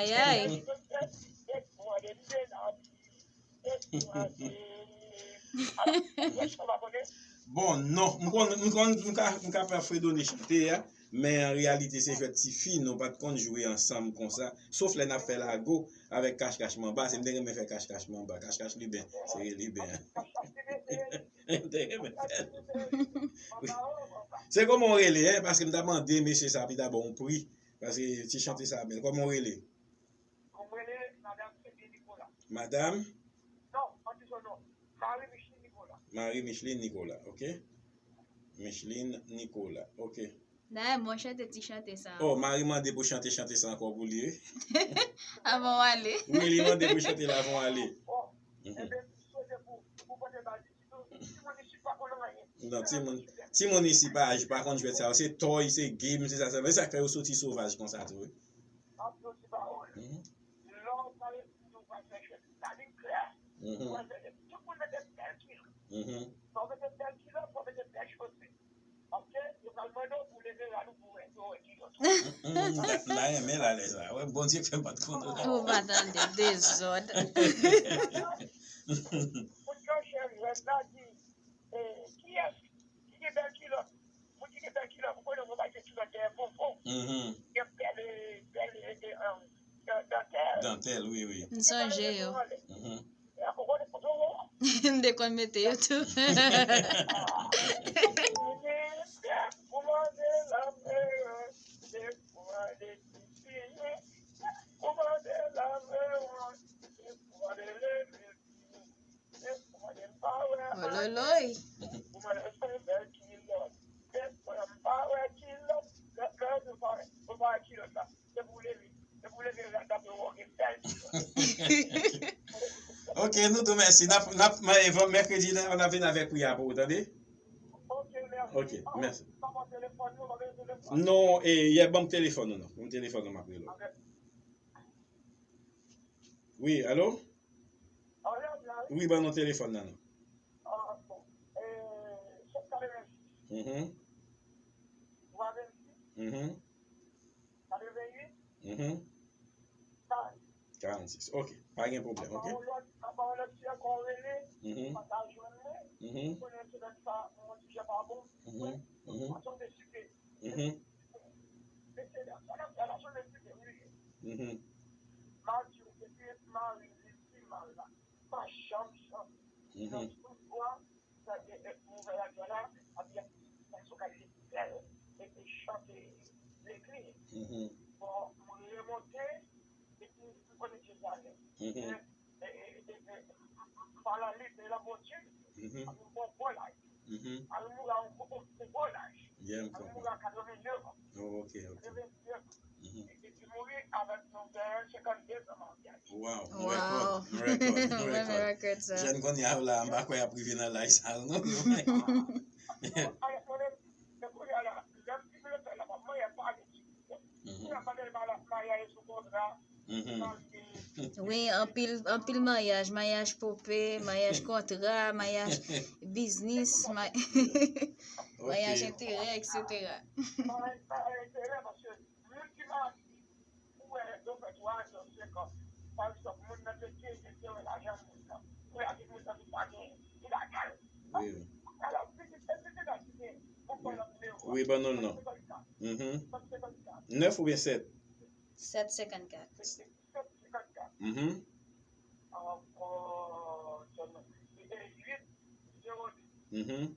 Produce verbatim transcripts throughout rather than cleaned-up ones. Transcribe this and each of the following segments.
Ayayay. Bon, non, m konn, m konn, m ka, m ka pa fredone chante a, men an reyalite se jwèt tifi, nou pa t konn jwe ansanm konsa, sof lè n ap fè lago avèk Kach Kach Manba, se m te renmen fè Kach Kach Manba, Kach Kach Liben, se Liben. M te renmen fè l. Wi. Se kòman w rele, en, paske m ta mande mesye sa pou l ta ba w yon pri, paske ti chante sa bèl. Kòman w rele? Mwen rele Madam Cindy Nicolas. Madam? Non, pa di son non. Marie Micheline Nicolas. Marie Micheline Nicolas, ok. Micheline Nicolas, ok. Dayè, mwen chante ti chante sa. Oh, Marie mande pou chante chante sa ankò pou li, wi. Avan w ale. Wi, li mande pou chante l avan w ale. Oh, mhm. Ebyen, sote pou, pou pote bal. Non, timoun, timoun isi pa, pa konn jwèt sa yo. Se toy, se game, se sa sèlman. E sa k fè yo soti sovaj konsa tou, wi. Mhm. Mhm. Mhm. Mm, m ta, m ta renmen l alèz la. Wè, Bondye k fè m pa t konn la. Ou pa tande dezòd. Moun yo chèche jwèt la di, eh, kiyès ki gen bèl kilòt? Moun ki gen bèl kilòt, ou konnen yo bay kilòt dèyè ponpon. Mhm. Gen bèl, eh, bèl, eh, eh, eh, dantèl. Dantèl, wi, wi. M sonje yo. Mhm. M te konn mete yo tou. Ololoy. Ok, nou tou mèsi. N ap, n ap, mèkredi, n ap vin avèk pri a pou ou, tande? Ok, mèsi. Non, e, yè, ban m telefòn ou non. Ban m telefòn ou, m ap rele w. Wi, alo? Wi, ban nou telefòn nan non. Mhm. Mhm. Mhm. Karannsis. Ok. Pa gen pwoblèm, ok? Mhm. Mhm. Mhm. Mhm. Mhm. Mhm. Mhm. Mhm. Mhm. Mhm. Mhm. Yeah, m konprann. Oh, ok, ok. Mhm. Wow, m rèkòd, m rèkòd, m rèkòd. Jèn kounye a la, m pa kwè y ap rive nan laj sa yo, non. Mhm. Mhm. Wi, anpil, anpil maryaj, maryaj pope, maryaj kontra, maryaj biznis, ma- maryaj enterè, etsetera. Wi, wi. Wi, ban nou l non. Mhm. Nèf oubyen sèt? Sèt senkannkat. Mhm. Mhm.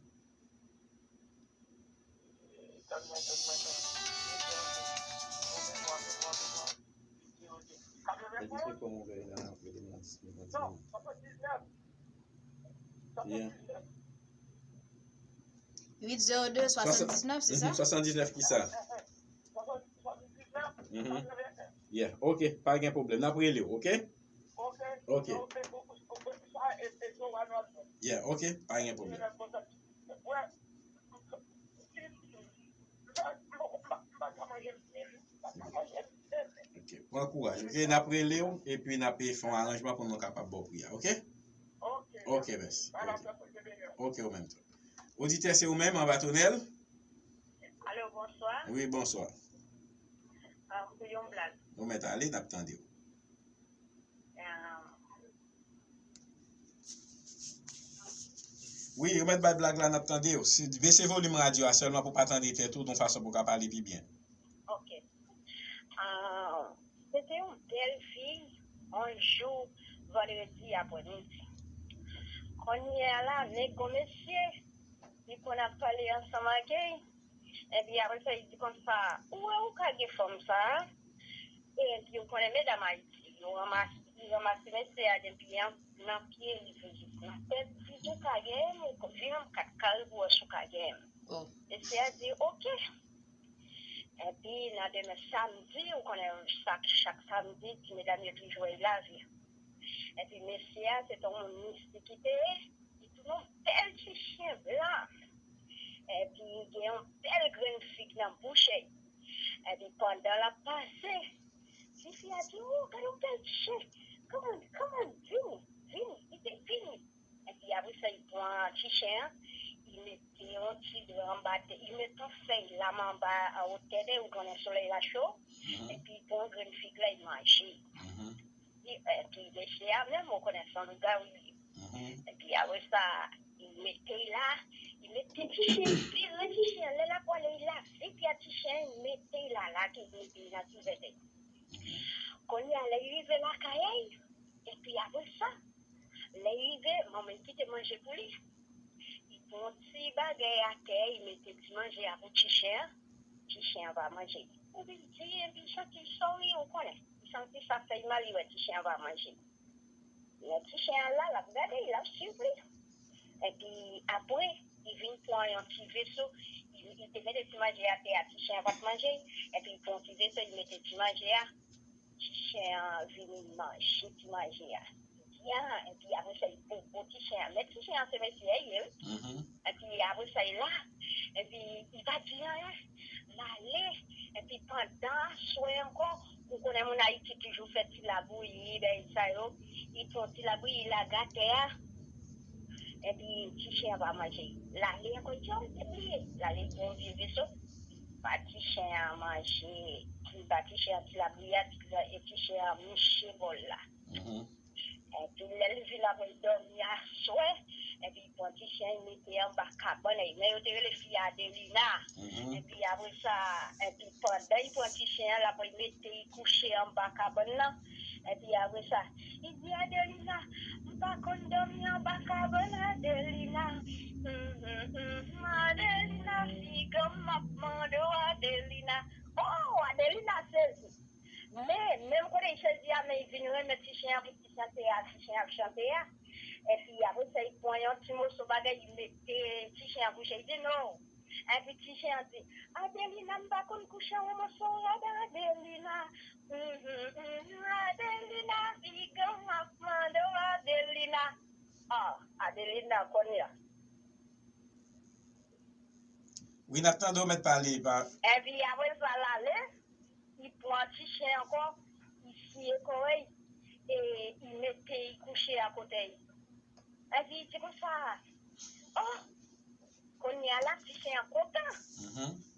Yeah. Uit zewo de, swasanndiznèf, se sa? Mhm, swasanndiznèf, kisa? Mhm. Yeah, ok, pa gen pwoblèm. N ap rele w, ok? Ok. Yeah, ok, pa gen pwoblèm. Ok, pran kouraj, ok? N ap rele w, epi n ap fè yon aranjman pou nou kapab ba w pri a, ok? Ok, mèsi. Ok. Ok, ou menm tou. Oditè, se ou menm, anba tonèl? Alo, bonswa. Wi, bonswa. Ah, se yon blag. Ou mèt ale, n ap tande w. Wi, ou mèt bay blag la, n ap tande w. Si, bese volim radyo a sèlman pou w pa tande tèt ou, yon fason pou w ka pale pi byen. Ok. Ah, se te yon bèl fi, yon jou, vandredi apremidi. Kounye a la, nèg gon mesye, li konn ap pale ansanm ak li. Epi apre sa, li di konsa, ou wè ou ka gen fanm sa a? Epi ou konnen medam Ayiti, yo ranmase, li ranmase mesye a depi an, nan pye rive jis nan tèt, li di ou ka genyen m, ou vin an m kat kare pou wè si ou ka genyen m. Mesye a di, oke. Epi nan demen samdi, ou konnen chak, chak samdi, ti medam yo toujou ap lavi. Epi mesye a, se te yon moun mistik li te ye, li tounen yon bèl ti chen blan. Epi li gen yon bèl grenn fig nan bouch li. Epi pandan l ap pase, ti fi a di, o, gade yon bèl ti chen. Kòman, kòman, vini, vini, li di, vini. Epi apre sa, li pran ti chen an, li mete yon ti dra anba tèt, li mete yon fèy lam anba, anwo tèt li, ou konnen solèy la cho, epi li pran grenn fig la, li manje. Li, epi mesye a menm, ou konnen se yon lougawou li ye. Epi apre sa, li mete l la, li mete ti chen, li vire ti chen an, lè l ap pwale, li lave pye ti chen an, li mete l la, lage l, mete l nan kivèt li. Kounye a, lè li rive lakay li, epi apre sa, lè li rive, manman l kite manje pou li. Li pran yon ti bagay atè, li mete ti manje a pou ti chen an. Ti chen an pa manje. Epi li di, epi li santi l sòri, ou konnen. Li santi sa fè l mal, li wè ti chen an pa manje. Lè ti chen an la, l ap gade l, l ap swiv li. Epi apre, li vin pran yon ti veso, li, li te mete ti manje atè a, ti chen an pa t manje, epi li pran yon ti veso, li mete ti manje a, ti chen an vini manje ti manje a. Li di, a, epi apre sa, li popo ti chen an. Men ti chen an se mesye a ye, wi. Epi apre sa, li la, epi li pa di anyen. L ale, epi pandan aswè ankò, ou konnen moun Ayiti toujou fè ti labouyi, bagay sa yo. Li pran ti labouyi, li lage atè a. Epi ti chen an pa manje. L ale ankò, li di, o, m te bliye. L ale pran yon vye veso. Ba ti chen an manje. Li ba ti chen an ti labouyi a, ti la, e ti chen an mouche bòl la. Epi lè l vin apre l dòmi aswè, epi li pran ti chen, li mete anba kabann li. Men yo te rele fi a Adelina. Epi apre sa, epi pandan li pran ti chen an, l ap mete li kouche anba kabann nan. Epi apre sa, li di, Adelina, m pa konn dòmi anba kabann, Adelina. Adelina, fi granm, m ap mande w, Adelina. Oh, Adelina sezi. Men, menm kote li sezi a, men li vin renmen ti chen an pou ti chante a, ti chen ap chante a. Epi apre sa, li pran yon ti moso bagay, li mete ti chen an kouche. Li di, non. Epi ti chen an di, Adelina, m pa konn kouche yon moso rad, Adelina. Adelina, fi granm, m ap mande w, Adelina. Ah, Adelina, kounye a. Wi, n ap tande w mèt pale. Pa... Epi apre sa, l ale, li pran ti chen ankò, li siye kò l, e li mete, li kouche akote l. Epi li di konsa, oh, kounye a la, ti chen an kontan.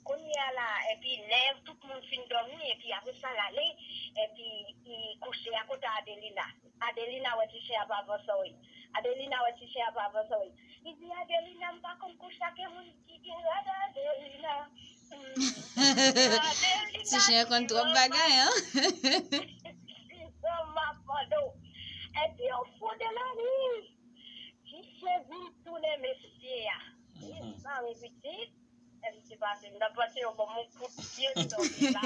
Kounye a la, epi lè tout moun fin dòmi, epi apre sa, l ale, epi li kouche akote Adelina. Adelina wè ti chen an pa avanse, wi. Adelina wè ti chen an pa avanse, wi. Li di, Adelina, m pa konn kouche ak yon moun ki gen rad, Adelina. Ti chen an konn twòp bagay, an. Epi o fon de la nwi, ti chen vin tounen mesye a. Mezanmi pitit, epi se pase, m t ap pase yo ban m yon kout pye, m tonbe la.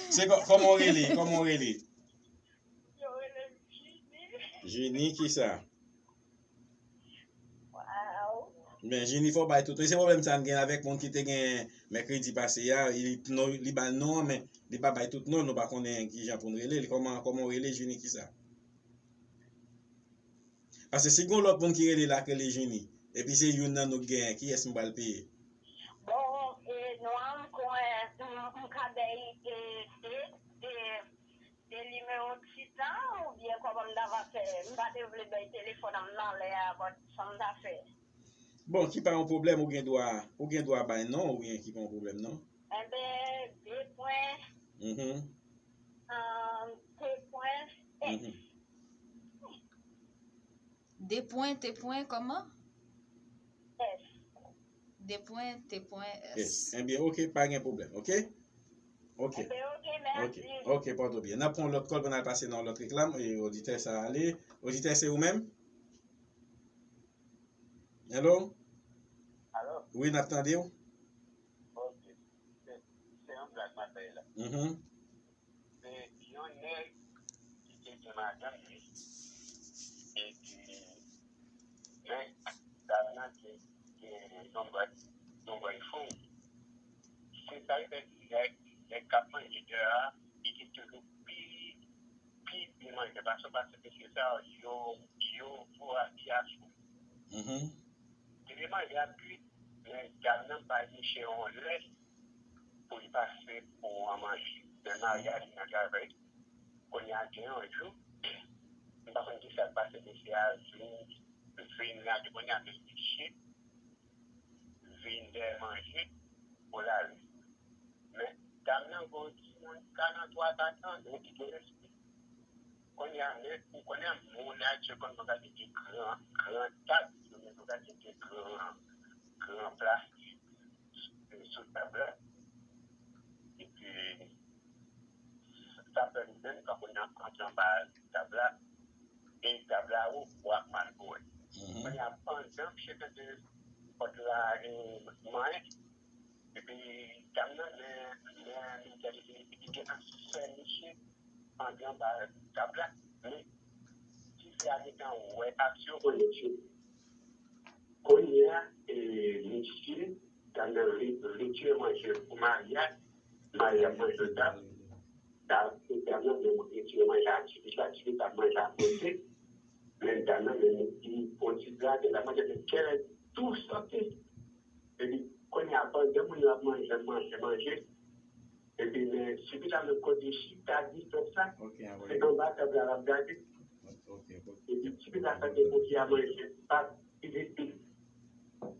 Se kòman w rele? Kòman w rele? Yo rele m Jini. Jini kisa? Waw. Men Jini, fò w bay tout. E se pwoblèm sa n gen avèk moun ki te gen mèkredi pase a, li, non, li ba l non an, men li pa bay tout non, nou pa konnen kijan pou n rele l. Kòman, kòman w rele, Jini kisa? Paske si gon lòt moun ki rele la, k rele Jini, epi se youn nan nou k genyen, kiyès m pral peye? Bon, e, non, m kwè, m, m ka bay, e, de, de, de nimewo Titan, oubyen kòman m ta va fè? M pa te vle bay telefòn an m nan lè a, but sa m ta fè? Bon, ki pa yon pwoblèm, ou gen dwa, ou gen dwa bay non, oubyen ki pa yon pwoblèm non. Enben, de pwen, Mhm. ahn, de pwen, S. Mhm. De pwen, te pwen, kòman? T pwen, T pwen S. Yes. Ebyen, ok, pa gen pwoblèm, ok? Ok. Ebyen, ok, ok, mèsi. Ok, pòtobyen. N ap pran yon lòt kòl pou n al pase nan yon lòt reklam. E, oditè sa ale. Oditè, se ou menm? Hello? Alo? Wi, n ap tande w. Ok. Se, se yon blag m ap bay la. Mhm. Se yon nèg ki te gen madanm li. Epi, men, dam nan te gen yon bòy, yon bòy fou. Se sa ki fè nèg, nèg k ap manje dèyè a, li te toujou pi, pi byen manje. Paske, paske mesye sa yo, yo gwo a pi a fou. Mhm. Li te manje a pi, men dam nan bay misye yon lè pou li pase pou an manje. Men maryaj nan travay. Kounye a, gen yon jou, m pa konn ki sa k pase, mesye a vin, vin lage, kounye a, men misye vin dèyè manje pou l ale. Men, dam nan gen yon timoun, karannntwa, kat an, men li gen lespri. Kounye a, men, ou konnen moun Ayiti konn bagay de gran, gran tab, yo gen bagay de gran, gran plastik sou tab la. Epi, sa fè li menm, kanpe nan, antre anba tab la, e tab la wo, w ap mal pou wè. Mhm. Kounye a, pandan misye tande pòt la, e, manyen, epi dam nan, men, men, men, li te, li te, li te gen asè misye antre anba tab la, men tifi a gentan wè aksyon kounye a. Kounye a, e, misye, dam nan re-, retire manje pou Maria, Maria manje tab, tab, e dam nan menm retire manje a, tifi a, tifi a manje a pote, men dam nan menm li pran ti dra, dam nan manje, men kè tou soti. Epi, kounye a, pandan moun yo ap manje, manje, manje, epi, men, tifi la menm kote chita, distans la, se anba tab la l ap gade. Epi, tifi la tande moun ki ap manje, pa, li di,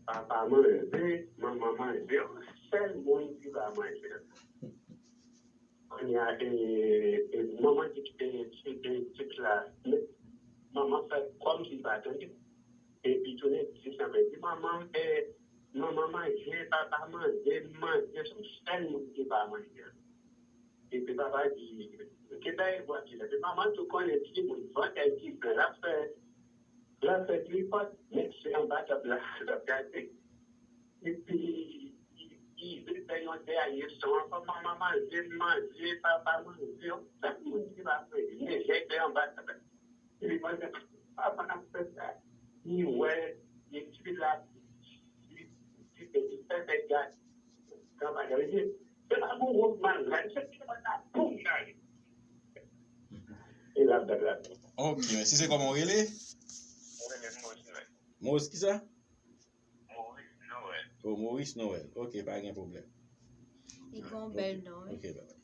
"Papa manje, manman manje, yon sèl moun ki pa manje." Kounye a, e, e, manman di, e, ti, e, ti la, men, manman fè kòmsi li pa tande. Epi tounen di sa, men di, "Manman, e, manman manje, papa manje, manje, se yon sèl moun ki pa manje." Epi papa di, "Ki bagay vwa ki la?" Epi manman tou konnen timoun, vantèl ki fè, l ap fè, l ap fè tripòt, men se anba tab la, l ap gade. Epi, li, li, li fè yon dènye son ankò, "Manman manje, manje, papa manje, yon sèl moun ki pa manje, men lè te anba tab la." Li pandan papa ap fè sa, li wè, li di la, li, li fè, li fè, fè gade. Kanpay la, li di, "Se pa pou wòk malad, se pa ta pou gade." E la, la, la. Ok, mèsi. Se kòman w rele? Mwen rele Maurice Noël. Maurice kisa? Maurice Noël. Oh, Maurice Noël. Ok, pa gen pwoblèm. Li gen yon bèl non, wi. Ok, bye bye.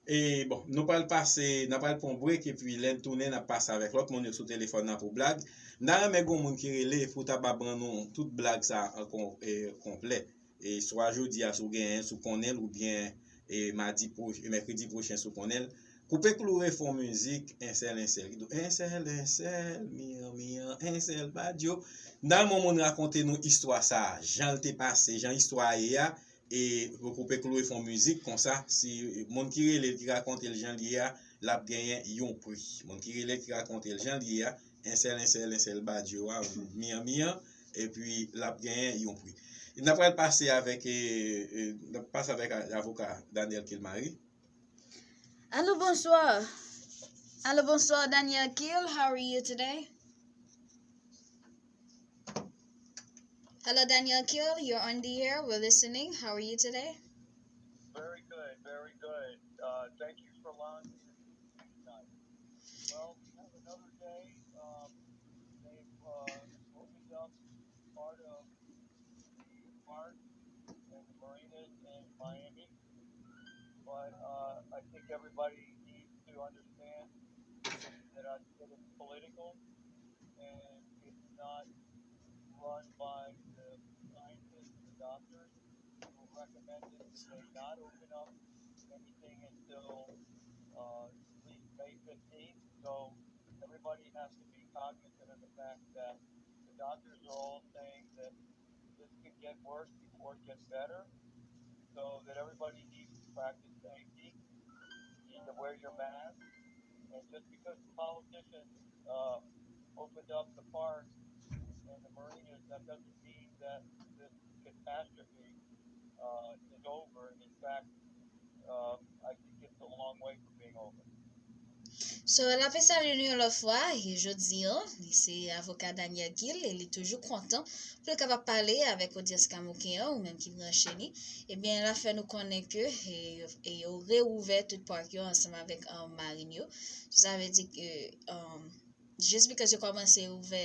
E bon, nou pral pase, n ap pral pran break, epi lè n tounen, n ap pase avèk lòt moun yo sou telefòn nan pou blag. M ta renmen gen yon moun ki rele pou ta ba ban nou tout blag sa an kon-, e, konplè. E swa jodi a, si w genyen, si w konnen l, oubyen, e, madi pwo-, e, mèkredi pwochen, si w konnen l. Koupe Klou Refò Mizik, en sèl, en sèl. Ki di w, en sèl, en sèl, miyan, miyan, en sèl, Badio. M ta renmen yon moun rakonte nou istwa sa a, jan l te pase, jan istwa a ye a, e pou Koupe Klou Refò Mizik konsa, si moun ki rele l, ki rakonte l jan l ye a, l ap genyen yon pri. Moun ki rele l, ki rakonte l jan l ye a, en sèl, en sèl, en sèl, Badio a, miyan, miyan, epi l ap genyen yon pri. N ap pral pase avèk, e, e, n ap pase avèk a-, avoka Daniel Kilmary. Allô, bonsoir. Allô, bonsoir, Daniel Kill. How are you today? Hello, Daniel Kill. You're on the air. We're listening. How are you today? Very good, very good. Uh, thank you for allowing me to speak tonight. Well, we have another day. Um, they've, uh, opened up part of the park and the marinas in Miami. But, uh, I think everybody needs to understand that I, that it's political and it's not run by the scientists and the doctors who recommended that they not open up anything until, uh, at least May fifteenth. So everybody has to be cognizant of the fact that the doctors are all saying that this could get worse before it gets better. So that everybody needs to practice safety. You need to wear your mask. And just because the politicians uh, opened up the parks and the marinas, that doesn't mean that this catastrophe uh, is over. In fact, uh, I think it's a long way from being over. So, l ap salye nou yon lòt fwa, e jodi an, li se avoka Daniel Gil, e li toujou kontan pou l kapab pale avèk odyans kamoken an, ou menm ki branche li. Ebyen, l ap fè nou konnen ke e, e yo reouvè tout park yo ansanm avèk um, marin yo. So, sa vle di ke um, just because yo kòmanse ouvè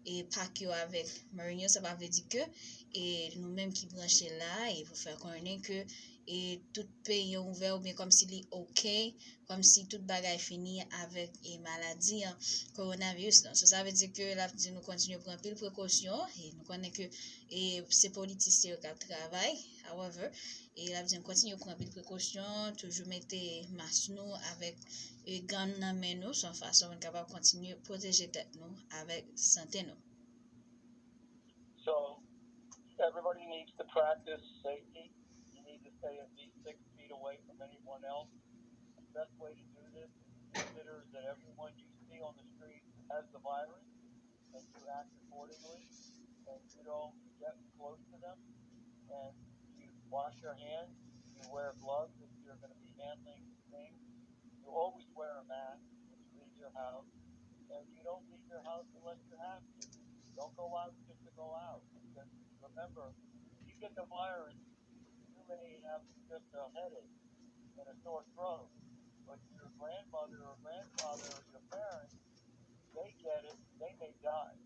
e park yo avèk marin yo, sa pa vle di ke e nou menm ki branche la, e pou fè konnen ke e tout peyi an ouvè oubyen kòmsi li ok, kòmsi tout bagay fini avèk e maladi an, kowonaviris lan. So, sa vle di ke l ap di nou kontinye pran anpil prekosyon, e nou konnen ke e se politisyen yo k ap travay, however, e l ap di nou kontinye pran anpil prekosyon, toujou mete mas nou avèk e gàn nan men nou, se yon fason pou n kapab kontinye pwoteje tèt nou avèk sante nou. So, everybody needs to practice safety. You need to stay at least six feet away from anyone else. The best way to do this is to consider that everyone you see on the street has the virus, and you act accordingly, and you don't get close to them, and you wash your hands, you wear gloves if you're going to be handling things. You always wear a mask when you leave your house, and you don't leave your house unless you have to. Don't go out just to go out. Because remember, if you get the virus, you may have just a headache and a sore throat. But your grandmother or grandfather or your parents, they get it, they may die.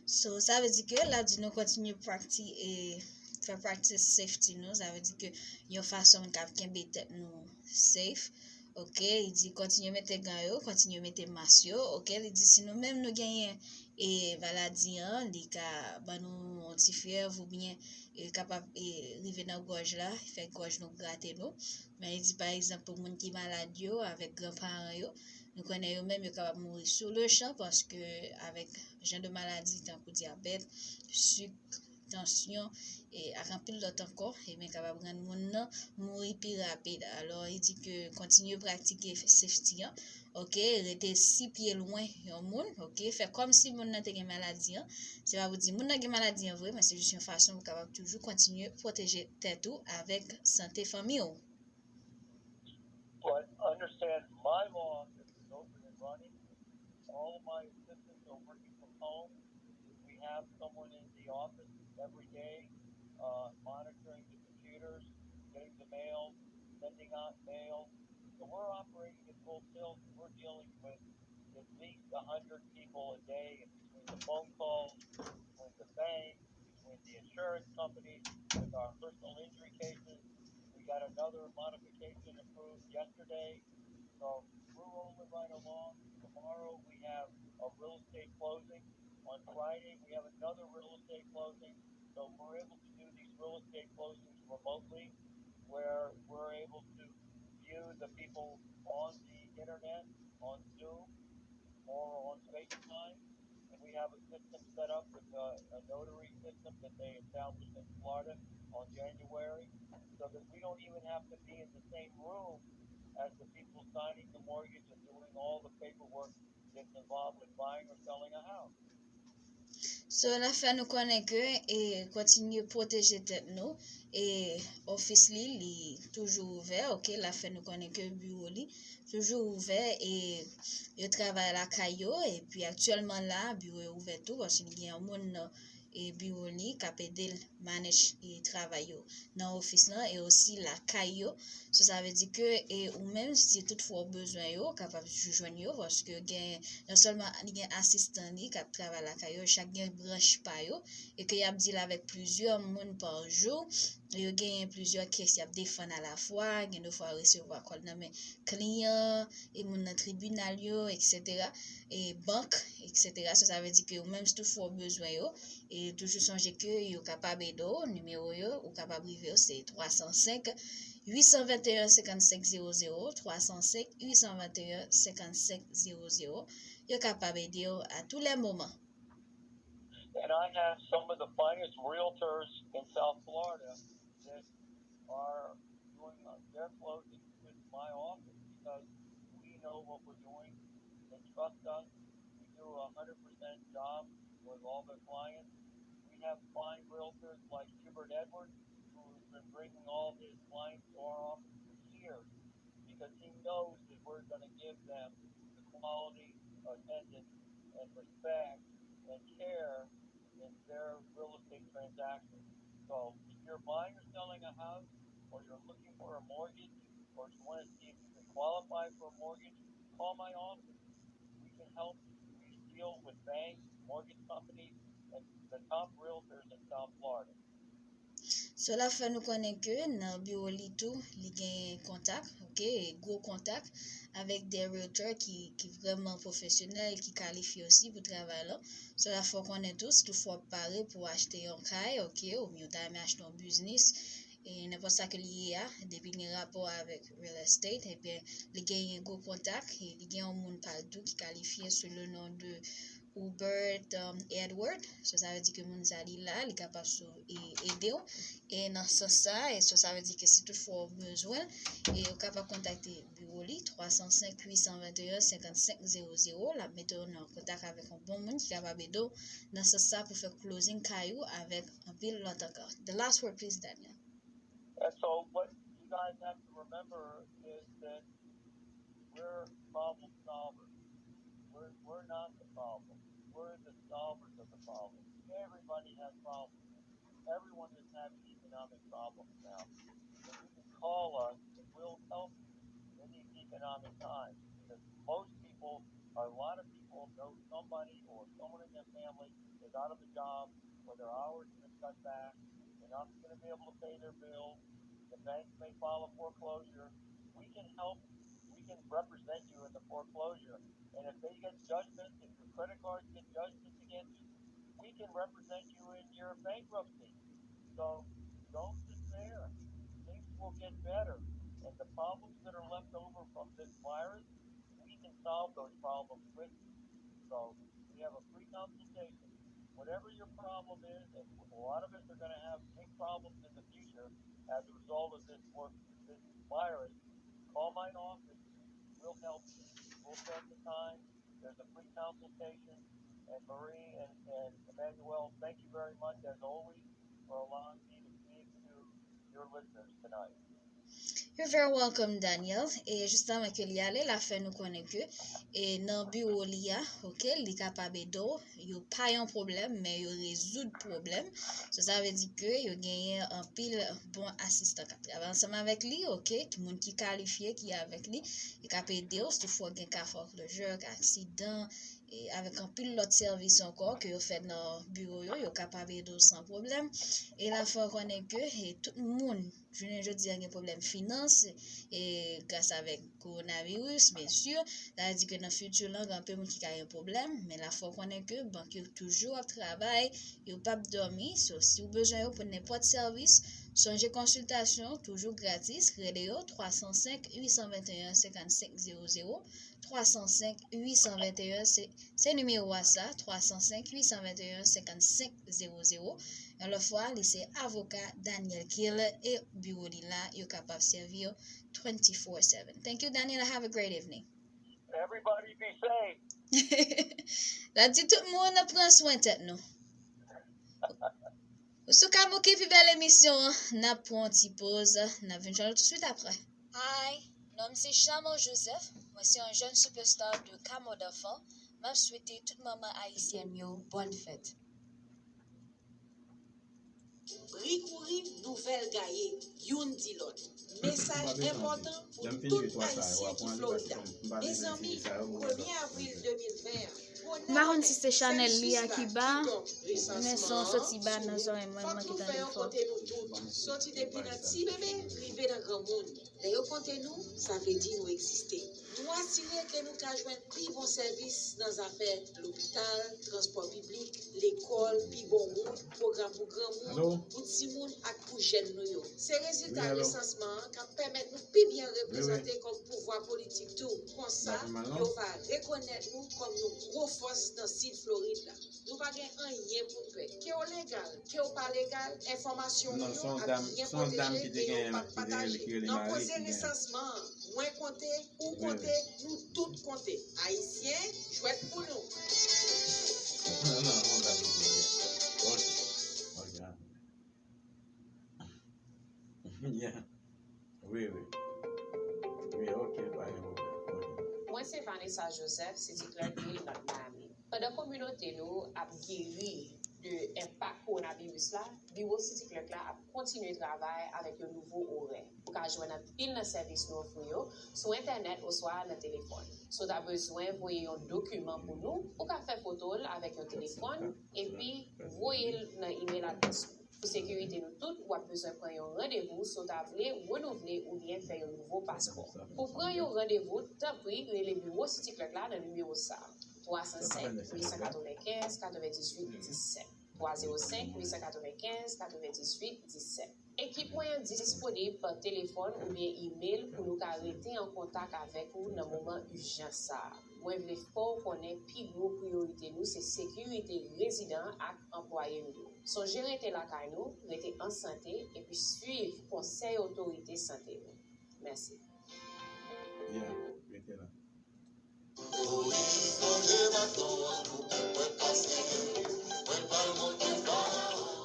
So, sa vle di ke l ap di nou kontinye practice e fè practice safety nou, sa vle di ke yon fason pou n ka kenbe tèt nou safe. Ok, li di kontinye mete gàn yo, kontinye mete mas yo. Ok, li di si nou menm nou genyen e maladi an, li ka ban nou yon ti fyèv oubyen e kapab e rive nan gòj la, fè gòj nou grate nou. Men li di pa egzanp pou moun ki malad yo avèk granparan yo, nou konnen yo menm yo kapab mouri sou le chan paske avèk jan de maladi tankou dyabèt, sik, tansyon e ak anpil lòt ankò, ebyen kapab rann moun nan mouri pi rapid. Alò, li di ke kontinye pratike safety an, ok, rete sis pye lwen yon moun, ok, fè kòmsi moun nan te gen maladi an. Se pa pou di moun nan gen maladi an vre, men se jis yon fason pou kapab toujou kontinye pwoteje tèt ou avèk sante fanmi w. But understand my law is open and running. All of my assistants are working from home. We have someone in the office every day uh, monitoring the computers, getting the mail, sending out mail. So we're operating at full tilt. We're dealing with at least a hundred people a day between the phone calls, between the bank, between the insurance companies, with our personal injury cases. We got another modification approved yesterday. So we're rolling right along. Tomorrow we have a real estate closing. On Friday we have another real estate closing. So we're able to do these real estate closings remotely where we're able to view the people on the internet, on Zoom, or on FaceTime. And we have a system set up with a, a notary system that they established in Florida on January, so that we don't even have to be in the same room as the people signing the mortgage and doing all the paperwork that's involved with buying or selling a house. So, l ap fè nou konnen ke e kontinye pwoteje tèt nou. E ofis li, li toujou ouvè, ok, l ap fè nou konnen ke biwo li toujou ouvè e yo travay lakay yo. Epi aktyèlman la, biwo yo ouvè tou, paske li gen yon moun nan e biwo li k ap ede l manage e travay yo nan ofis lan e osi lakay yo. So, sa vle di ke e ou menm, si toutfwa ou bezwen yo, ou kapab toujou jwenn yo, paske gen, non sèlman li gen asistan li k ap travay lakay yo, chak gen branch pa yo, e ke y ap deal avèk plizyè moun pa jou, yo genyen plizyè case y ap defann alafwa, gen de fwa yo resevwa kòl nan men kliyan, e moun nan tribinal yo, etsetera, e bank, etsetera. So, sa vle di ke ou menm, si toutfwa ou bezwen yo, e toujou sonje ke yo kapab ede w, nimewo yo, ou kapab rive yo, se twa san senk, uit san venteyen, senkannsenk zewo zewo, twa san senk, uit san venteyen, senkannsenk zewo zewo. Yo kapab ede w a tou lè moman. And I have some of the finest realtors in South Florida that are doing their closings with my office because we know what we're doing. They trust us. We do a hundred percent job with all the clients. We have fine realtors like Hubert Edwards, who has been bringing all his clients to our office for years because he knows that we're going to give them the quality, attention, and respect and care in their real estate transaction. So if you're buying or selling a house, or you're looking for a mortgage, or you want to see if you can qualify for a mortgage, call my office. We can help you. We deal with banks, mortgage companies, and the top realtors in South Florida. Cela fè nou konnen ke nan biwo li tou, li gen kontak, ok, gwo kontak avèk de realtor ki, ki vrèman pwofesyonèl, ki kalifye osi pou travay la. Cela fè w konnen tou, si toutfwa w pare pou achte yon kay, ok, oubyen w ta renmen achte yon biznis, e nenpòt sa ke li ye a, depi l gen rapò avèk real estate, ebyen, li genyen gwo kontak, e li gen yon moun pa l tou ki kalifye sou le non de Hubert um, Edward. So, sa vle di ke moun sa li la, li kapab sou e, ede w. E nan sans sa, e so, sa vle di ke si toutfwa w bezwen, e ou kapab kontakte biwo li, twa san senk, uit san venteyen, senkannsenk zewo zewo. L ap mete w nan kontak avèk yon bon moun ki kapab ede w nan sans sa pou fè closing kay ou avèk anpil lòt ankò. The last word, please, Daniel. And so, what you guys have to remember is that we're problem solvers. We're, we're not the problem. We're the solvers of the problem. Everybody has problems. Everyone is having economic problems now. And you can call us and we'll help you in these economic times. Because most people, a lot of people know somebody or someone in their family is out of a job or their hours have been cut back. They're not going to be able to pay their bills. The banks may file a foreclosure. We can help. We can represent you in the foreclosure. And if they get judgments, if your credit cards get judgments against you, we can represent you in your bankruptcy. So don't despair. Things will get better. And the problems that are left over from this virus, we can solve those problems with you. So we have a free consultation. Whatever your problem is, and a lot of us are going to have big problems in the future as a result of this work, this virus, call my office. We'll help you. We'll set the time. There's a free consultation. And Marie and, and Emmanuel, thank you very much as always for allowing me to speak to your listeners tonight. You're very welcome, Daniel. E jis anvan ke li ale, l ap fè nou konnen ke e nan biwo li a, ok, li kapab ede w. Yo pa yon pwoblèm, men yo rezoud pwoblèm. So, sa vle di ke yo genyen anpil bon asistan k ap travay ansanm avèk li, ok, ki moun ki kalifye, ki avèk li, e k ap ede w si toutfwa w gen ka foreclosure, ka aksidan, e avèk anpil lòt sèvis ankò ke yo fè nan biwo yo, yo kapab ede w san pwoblèm. E l ap fè w konnen ke e tout moun jounen jodi a gen pwoblèm finans, e gras avèk kowonaviris, byen si. Sa vle di ke nan fiti lan, gen anpil moun ki ka gen pwoblèm, men l ap fè w konnen ke bank yo toujou ap travay, yo p ap dòmi. So, si w bezwen yo pou nenpòt sèvis, sonje konsiltasyon toujou gratis, rele yo twa san senk, uit san venteyen, senkannsenk zewo zewo, twa san senk, uit san venteyen, se, se nimewo a sa, twa san senk, uit san venteyen, senkannsenk zewo zewo. Yon lòt fwa, li se avoka Daniel Kill e biwo li la, yo kapab sèvi yo twenty-four seven. Thank you, Daniel. Have a great evening. Everybody be safe. L ap di tout moun pran swen tèt nou. Ou sou Kamoki pi bèl emisyon an, n ap pran yon ti poz, n ap vin jwenn nou tousuit aprè. Hi, non m se Chamon Joseph, mwen se yon jèn superstar de Kamo Danfan, m ap swete tout manman ayisyèn yo bòn fèt. Bri kouri, nouvèl gaye, youn di lòt. Mesaj enpòtan pou tout Ayisyen ki Florida. Mezanmi, premye avril de mil ven an, M pa konn si se chanèl li a ki ba, men son soti ba nan zòrèy mwen, m manke tande l fò. Soti depi nan ti bebe rive nan granmoun. Lè yo konte nou, sa vle di nou egziste. Nou asire ke nou ka jwenn pi bon sèvis nan zafè lopital, transpò piblik, lekòl, pi bon wout, pwogram pou granmoun, pou timoun ak pou jèn nou yo. Se rezilta resansman an k ap pèmèt nou pi byen reprezante kòm pouvwa politik tou. Konsa, yo va rekonèt nou kòm yon gwo fòs nan Sid Florid la. Nou pa gen anyen pou n pè. Ke w legal, ke w pa legal, enfòmasyon w yo ap byen pwoteje e yo p ap pataje. Nan koze resansman an, mwen konte, ou konte, nou tout konte. Ayisyen, jwèt pou nou. Mwen se Vanessa Joseph, City Clerk Ville North Miami. Pandan kominote nou ap geri de enpak kowonaviris la, biwo City Clerk la ap kontinye travay avèk yon nouvo orè. Ou ka jwenn anpil nan sèvis nou ofri yo sou entènèt oswa nan telefòn. Si w ta bezwen voye yon dokiman pou nou, ou ka fè foto l avèk yon telefòn epi voye l nan imèl adrès nou. Pou sekirite nou tout, w ap bezwen pran yon randevou si w ta vle renouvle oubyen fè yon nouvo paspò. Pou pran yon randevou, tanpri rele biwo City Clerk la nan nimewo sa a, twa san senk, uit san katrevenkenz, katrevendizuit, disèt, twa zewo senk, uit san katrevenkenz, katrevendizuit, disèt. Ekip mwen an disponib pa telefòn oubyen imèl pou nou ka rete an kontak avèk ou nan moman ijans sa a. Mwen vle fè w konnen pi gwo priyorite nou se sekirite rezidan ak anplwaye nou yo. Sonje rete lakay nou, rete an sante, epi swiv konsèy otorite sante yo. Mèsi.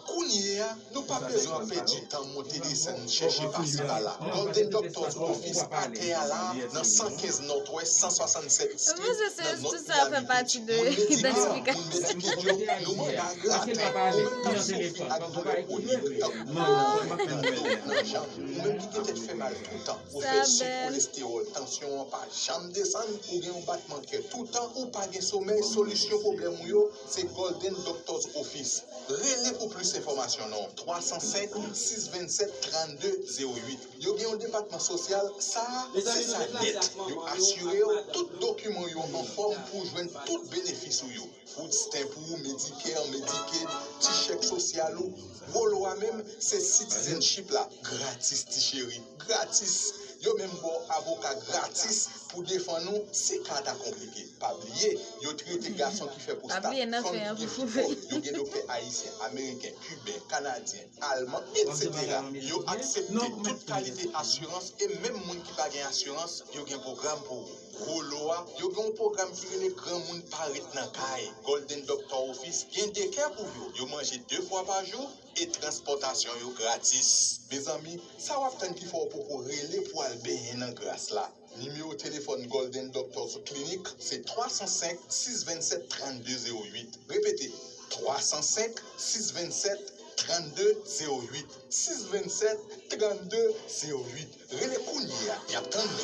Kounye a, nou pa bezwen ap pèdi tan monte desann chèche pase pa la. Golden Doctors Office atè a la, nan san kenz Northwest, san swasannsèt Street, nan North Miami Beach. Moun Medicaid, moun Medicaid yo, nou mande a graten. Ou menm k ap soufri ak doulè kwonik, tankou nan do, nan janm, ou menm ki gen tèt fè mal toutan, ou fè sik, kolestewòl, tansyon an pa janm desann, ou gen yon batman kè toutan, ou pa gen somèy, solisyon pwoblèm ou yo, se Golden Doctors Office. Rele pou plis enfòmasyon non, twa san senk, sis vennsèt, trannde zewo uit. Yo gen yon depatman sosyal, sa a, se sa nèt. Yo asire w tout dokiman yo anfòm pou w jwenn tout benefis ou yo. Food stamp ou, Medicare, Medicaid, ti chèk sosyal ou. Gwo lo a menm, se citizenship la. Gratis, ti cheri. Gratis. Yo menm ba w avoka gratis pou defann ou si ka a ta konplike. Pa bliye, yo trete gason ki fè pwostat, fanm ki gen fibwòm, yo gen doktè ayisyen, ameriken, kiben, kanadyen, alman, etsetera. Yo aksepte tout kalite asirans e menm moun ki pa gen asirans, yo gen pwogram pou ou. Gwo lo a, yo gen yon pwogram ki rele Granmoun Pa Ret Nan Kay. Golden Doctor Office gen daycare pou yo. Yo manje de fwa pa jou e transpòtasyon yo gratis. Mezanmi, sa w ap tann ki fè w poko rele pou al benyen nan gras la? Nimewo telefòn Golden Doctors Clinic se twa san senk, sis vennsèt, trannde zewo uit. Repete, twa san senk, sis vennsèt, trannde zewo uit, sis vennsèt, trannde zewo uit. Rele kounye a, y ap tann nou.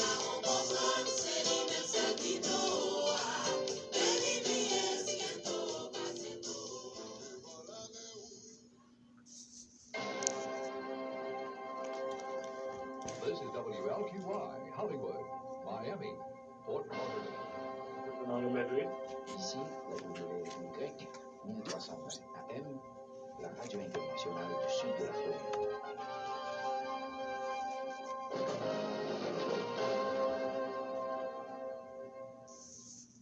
This is W L Q Y, Hollywood, Miami, Fort Lauderdale. Ici la W L Y, mille trois cent vingt A M, la radio internationale du sud de la Floride.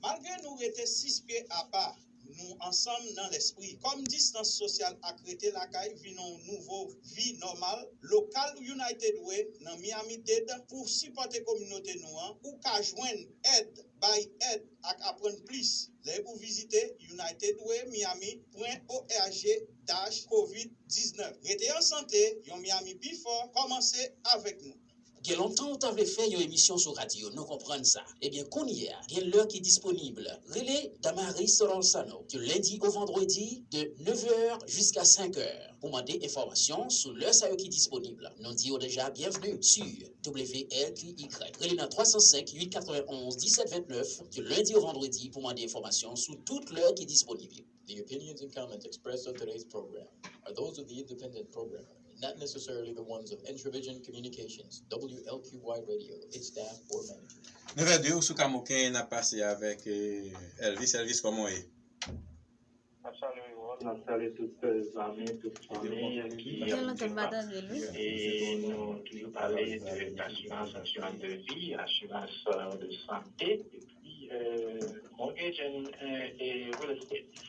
Malgre nou rete sis pye apa, nou ansanm nan lespri. Kòm distans sosyal ak rete lakay vin yon nouvo vi nòmal, lokal United Way nan Miami-Dade pou sipòte kominote nou an, ou ka jwenn èd, bay èd ak aprann plis lè ou vizite United Way Miami pwen O R G dash covid diznèf. Rete an sante, yon Miami pi fò kòmanse avèk nou. Gen lontan w ta vle fè yon emisyon sou radyo, nou konprann sa. Ebyen, kounye a, gen lè ki disponib. Rele Damaris Rolsano, du lundi au vendredi, de neuf heures jusqu'à cinq heures, pou mande enfòmasyon sou lè sa yo ki disponib. Nou di w deja byenvni sur W L Q Y. Rele nan twa san senk, uit katrevenonz, disèt vennèf, du lundi au vendredi, pou mande enfòmasyon sou tout lè ki disponib yo. The opinions and comments expressed on today's program are those of the independent programmer and not necessarily the ones of Entravision Communications, W L Q Y Radio, its staff, or management. Neuf heures deux, ou sou Kamoken, n ap pase avèk, eh, Elvis. Elvis, kòman w ye? N ap salye Rod, n ap salye tout, eh, zanmi, tout fanmi ki ap swiv nou. E nou toujou pale de asirans, asirans de vi, asirans, eh, de sante. Wi, eh, mortgage and, eh, e real estate.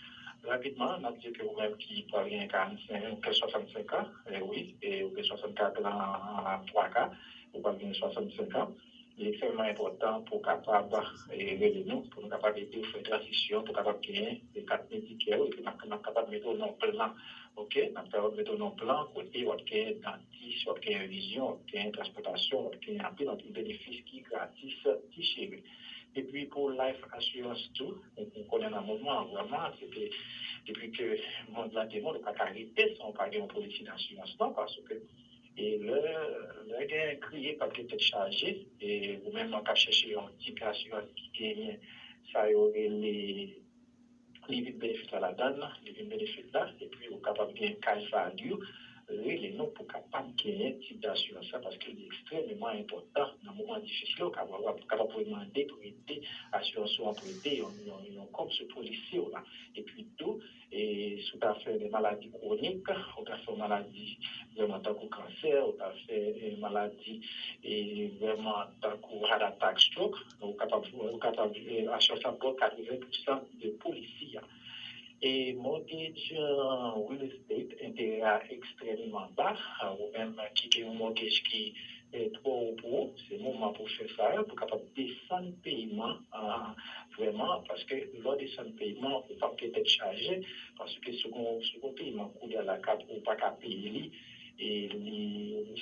Rapidman, n ap di ke ou menm ki pral gen karannsenk, ou gen swasannsenk an, e wi, e ou gen swasannkat an, twa ka, ou pral gen swasannsenk an. Li ekstrèmman enpòtan pou w kapab e, rele nou, pou nou kapab ede w fè tranzisyon, pou w kapab genyen e, kat medikè w, epi n ap, n ap kapab mete w nan plan, oke? N ap kapab mete w nan plan kote w ap genyen dantis, w ap genyen vizyon, w ap genyen transpòtasyon, w ap genyen anpil, anpil benefis ki gratis, ki cheri. Epi pou life assurance tou, nou konnen nan moman an, vrèman, se te, depi ke mond lan te mond, ou pa ka rete san w pa gen yon polisi dasirans non, paske e lè, lè gen kriye k ap gen tèt chaje, e ou menm k ap chèche yon tip asirans ki genyen sa yo rele living benefit la ladan l, living benefit la, epi ou kapab gen cash value, rele nou pou kapab genyen tip dasirans sa, paske li ekstrèmeman enpòtan nan moman difisil, ou kapab, ou kapab mande prete, asirans ou an prete, yon, yon, yon kòb sou polisi w la. Epi tou, e si w ta fè de maladi kwonik, ou ta fè maladi vrèman tankou kansè, ou ta fè e, maladi e, vrèman tankou heart attack, stroke, ou kapab, ou kapab e, asirans la ba w katreven pousan de polisi a. E mortgage, e, real estate, enterè a ekstrèmeman ba. Ou menm ki gen yon mortgage ki e, twò wo pou ou, se moman pou w fè sa, pou w kapab desann peyiman an, vrèman, paske lè w desann peyiman, ou p ap gen tèt chaje, paske si w gen, si w gen peyiman koulye a la k ap, ou pa ka peye li, e li,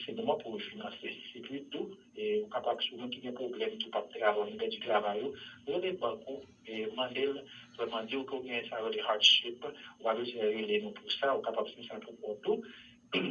se moman pou w refinanse. Epi tou, e, ou kapab, si w gen moun ki gen pwoblèm, ki p ap travay, ki pèdi travay ou, rele bank ou, e, mande l, vrèman, di w ke w gen sa yo de hardship, ou pa bezwen rele nou pou sa, ou kapab fè sa pou kont ou.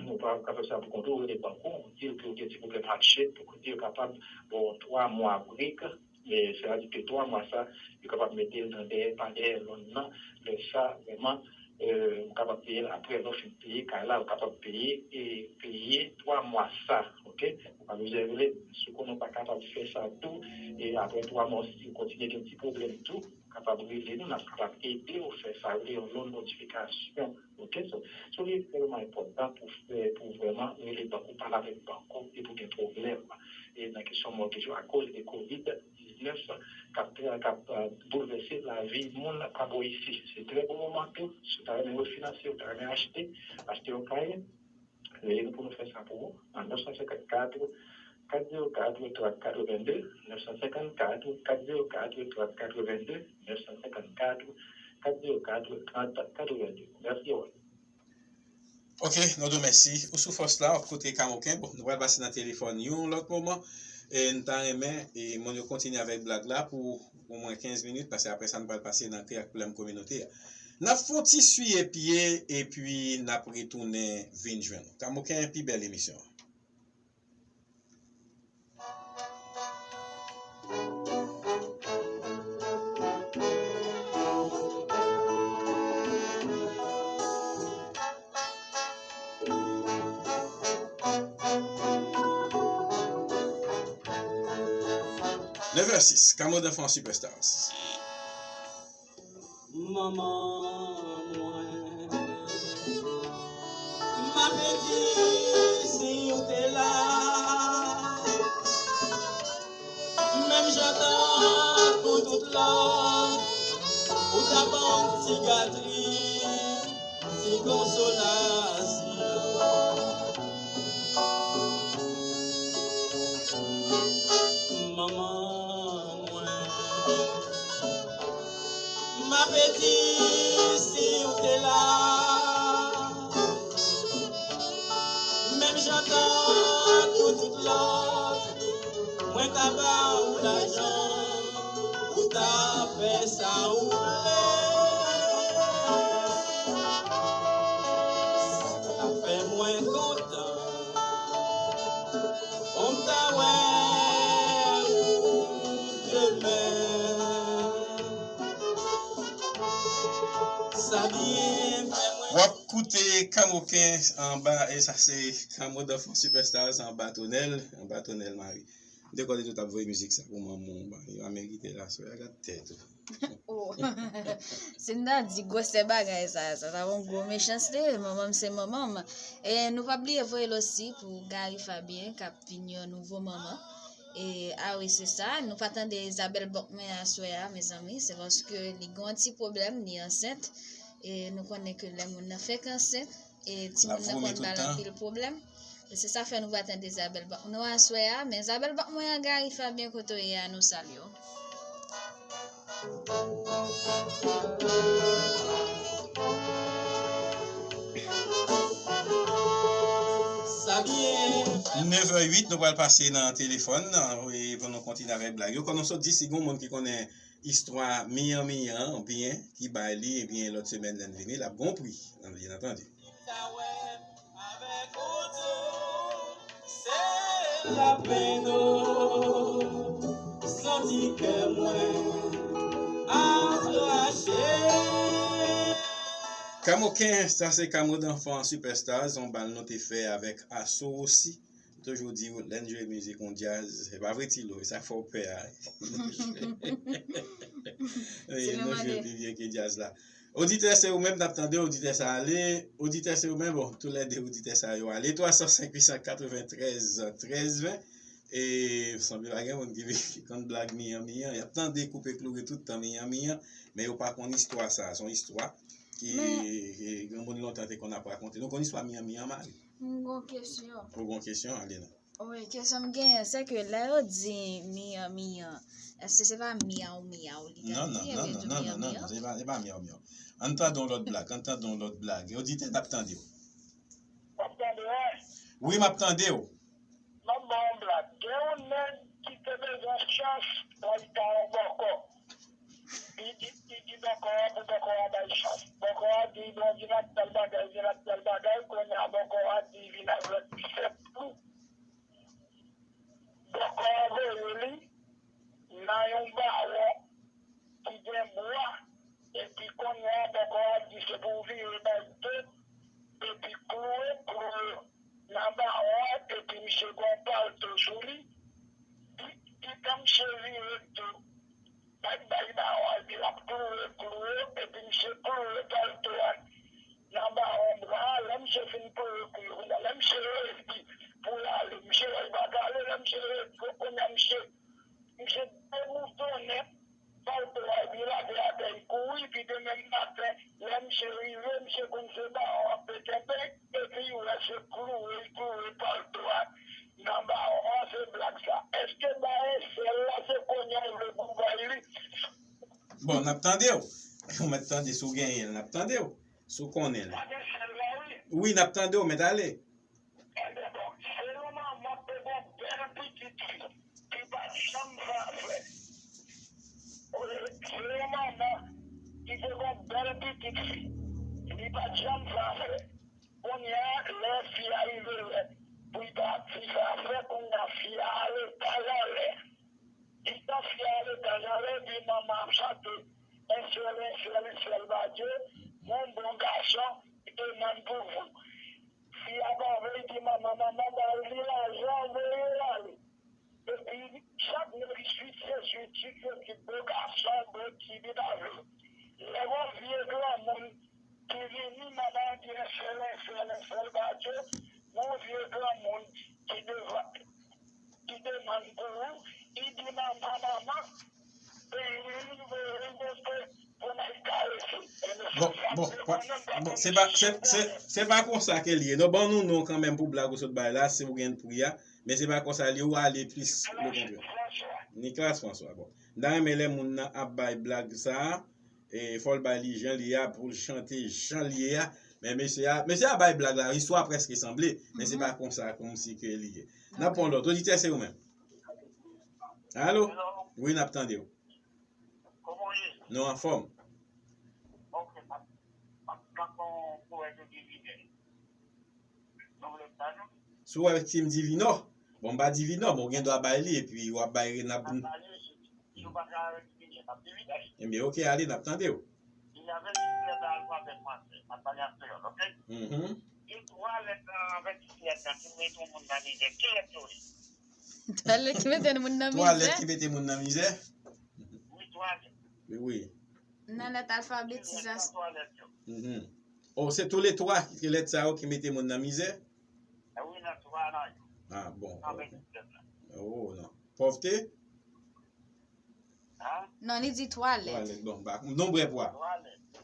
Ou pa ka fè sa pou kont ou, rele bank ou, di yo ke w gen ti pwoblèm hardship, pou di yo kapab ba w twa mwa break, e, sètadi ke twa mwa sa, yo kapab mete l nan dèyè, pa dèyè lòn nan, lè sa, vrèman, e, ou kapab peye l apre, lè w fin peye kay la, ou kapab peye, e, peye twa mwa sa, oke? Ou pa bezwen rele, si w konnen w pa kapab fè sa tou, e apre twa mwa, si w kontinye gen ti pwoblèm tou, kapab rele nou, n ap kapab ede w fè sa yo rele yon loan modification. Oke? So, so li ekstrèmeman enpòtan pou fè, pou vrèman rele bank ou, pale avèk bank ou, depi w gen pwoblèm e nan kesyon mortgage yo akoz de kovid diznèf k ap, k ap, e, boulvèse lavi moun pa bò isi. Se trè bon moman tou, si w ta renmen refinanse, ou ta renmen achte, achte yon kay, rele nou pou nou fè sa pou ou nan nèf san senkannkat, kat zewo kat, trant katrevenndè, nèf san senkannkat, kat zewo kat, trant katrevenndè, nèf san senkannkat, kat zewo kat, trant katrevenndè. Mèsi, Roy. Ok, nou di w mèsi. Ou sou fòs la, w ap koute Kamoken. Bon, nou pral pase nan telefòn yon lòt moman. E n ta renmen, e moun yo kontinye avèk blag la pou omwen kenz minit, paske apre sa, nou pral pase nan kri ak pwoblèm kominote a. N ap fè yon ti siye pye, epi n ap retounen vin jwenn ou. Kamoken, pi bèl emisyon an. Nèf è sis, Kamo Danfan Superstars. Manman mwen, m ap di si w te la, menm jan tankou tout lòt, ou ta ban m ti gati, ti konsolasyon. Manman mwen, m ap di si w te la, menm jan tankou tout lòt, mwen ta ba ou lajan, ou ta fè sa ou vle. Sa ta fè mwen kontan. On ta wè ou demen. Sa byen fè mwen. W ap koute Kamoken anba, e sa se Kamo Danfan Superstars anba Tonèl, anba Tonèl Mari. M te kwè li tou t ap voye mizik sa pou manman w, ba, yo amerite la, so, y a gad tèt ou. Oh. Si m ta di gwosè bagay sa, sa ta yon gwo mechanste, manman m se manman m. E nou pa bliye voye l osi pou Gary Fabien k ap vin yon nouvo manman. E, a wi, se sa, nou pa tande Isabelle Bockman aswè a, mezanmi, se paske li gen yon ti pwoblèm, li ansent. E nou konnen ke lè moun nan fèk ansent, e timoun nan konn ba l anpil pwoblèm. E se sa fè nou pa tande Zabèl Bank nou aswè a. Men Zabèl Bank mwen an, Gary Fabien, kote w ye a, nou salye w. Sa byen. Nèf è uit, nou pral pase nan telefòn, e pou nou kontinye avèk blag yo. Kòm nou sot di, si gen moun ki konnen istwa Miyan Miyan an byen, ki bay li, ebyen, lòt semèn lè n vini, l ap gon pri, byen antandi. Kamoken, sa se Kamo Danfan Superstars, yon bal nou te fè avèk Aso Rosi. M toujou di w, lè n jwe mizik, yon djaz, se pa vre, Tilo, e sa k fè w pè a. Wi, nou jwe pi byen ke djaz la. Oditè, se ou menm, n ap tande oditè sa ale. Oditè, se ou menm, bon, toulède oditè sa yo ale. Twa san senk uit san katreventrèz trèz ven. E sanble pa gen moun ki, ki konn blag Miyan Miyan. Y ap tande koupe kloure tout tan Miyan Miyan, men yo pa konn istwa sa. Se yon istwa ki, ki granmoun lontan te konn ap rakonte. Nou konn istwa Miyan Miyan, Mari? M gon kesyon. Ou gon kesyon, Alina? Wi, kesyon m genyen, se ke lè yo di Miyan Miyan, èske se pa miyaw miyaw li ta di, non, non, non, non, non, non, non, se pa, se pa miyaw miyaw. Ann tande yon lòt blag, ann tande yon lòt blag. Oditè, n ap tande w. W ap tande w, wi? Wi, m ap tande w. M ap ba w yon blag. Gen yon nèg ki te bezwen chans pou l ta yon bòkò. Li di, li di bòkò a pou bòkò a bay chans. Bòkò a di, bon, vin ak tèl bagay, vin ak tèl bagay. Kounye a, bòkò a di, vin avèk sèp klou. Bòkò a voye li nan yon bawon ki gen bwa, epi kounye a, bòkò a di, se pou w vire bay de, epi klouwe klou yo nan bawon an, epi misye gen yon palto sou li. Li, li, tan misye vire tou, bay, bay bawon an, epi l ap klouwe klou yo, epi misye klouwe palto a nan bawon bwa a. Lè misye fin klouwe klou yo, lè misye redi pou l ale, misye wè l pa ka ale, lè misye redi, kounye a misye, misye deboutonnen palto a, epi l lage atè, li kouri, epi demen maten, lè misye rive, misye konn se bawon an ap kenbe, epi li wè se klouwe, li klouwe palto a nan bawon an, se blag sa. Èske bay sèl la, se kounye a w vle pou bay li? Bon, n ap tande w. Ou mèt tande, si w genyen l, n ap tande w. Si w konnen l. Pa gen sèl la, wi. Wi, n ap tande w, mèt ale. Ebyen, bon, se yon manman te gen bèl pitit fi, ki pa t janm fè afè. Se yon manman ki te gen bèl pitit fi, li pa t janm fè afè. Kounye a, lè fi a rive lè pou l ta fi fè afè, kounye a, fi a ale etaj anlè. Pitit fi a ale etaj anlè, epi manman ap chante, un seul, un seul, un seul, Bondye, mon bon garçon, demande pour vous. Fi a pa vle, li di manman, manman ba li lajan, voye l ale. Epi chak nèg swit se swit, swit se swit, bon gason, bon ti, li pa vle. Lè gon vye granmoun ki vini, manman an di, un seul, un seul, un seul, Bondye, gon vye granmoun ki devan, ki demann pou ou, li di manman, manman, Bon, bon, bon, se pa, se, se, se pa konsa ke l ye. Non, ban nou non kanmenm pou blag ou sot bay la, si w gen pri a. Men se pa konsa l ye, ou ale plis le kontrè. Nicolas François, bon. M ta renmen lè moun nan ap bay blag sa a, e, fò l bay li jan l ye a, pou l chante jan l ye a. Men mesye a, mesye a bay blag la, istwa prèske sanble, men se pa konsa kòmsi ke li ye. N ap pran lòt. Oditè, se ou menm. Alo? Wi, n ap tande w. Kòman w ye? Nou anfòm. Ok, m ap, m ap pran pou, pou wè si w gen ide. Nou vle sa, non? Si w avèk Team Divinò, bon, m pa Divinò, men w gen dwa bay li, epi w ap bay Renab. N ap ba li, si, si w pa ka avèk Divinò, n ap Divinò. Ebyen, ok, ale, n ap tande w. Li avèk Divinò nan alfabè fransè, n ap pale an kreyòl, ok? Mhm. Ki twa lèt nan avèk Divinò nan ki mete yon moun nan mizè, ki lèt yo ye? Twalèt ki mete moun nan mizè. Twalèt ki mete moun nan mizè? Wi, twalèt. Wi, wi. Nan lèt alfabetizasyon. Twalèt yo. Mhm. Oh, se tou le twa ki lèt sa yo ki mete moun nan mizè? Ah wi, nan twa nan yo. Ah, bon. Nan ok. Vennsenk nan. Oh, non. Pòvte? Hein? Non, li di twalèt. Twalèt, bon, ba, nonbre pwa. Twalèt.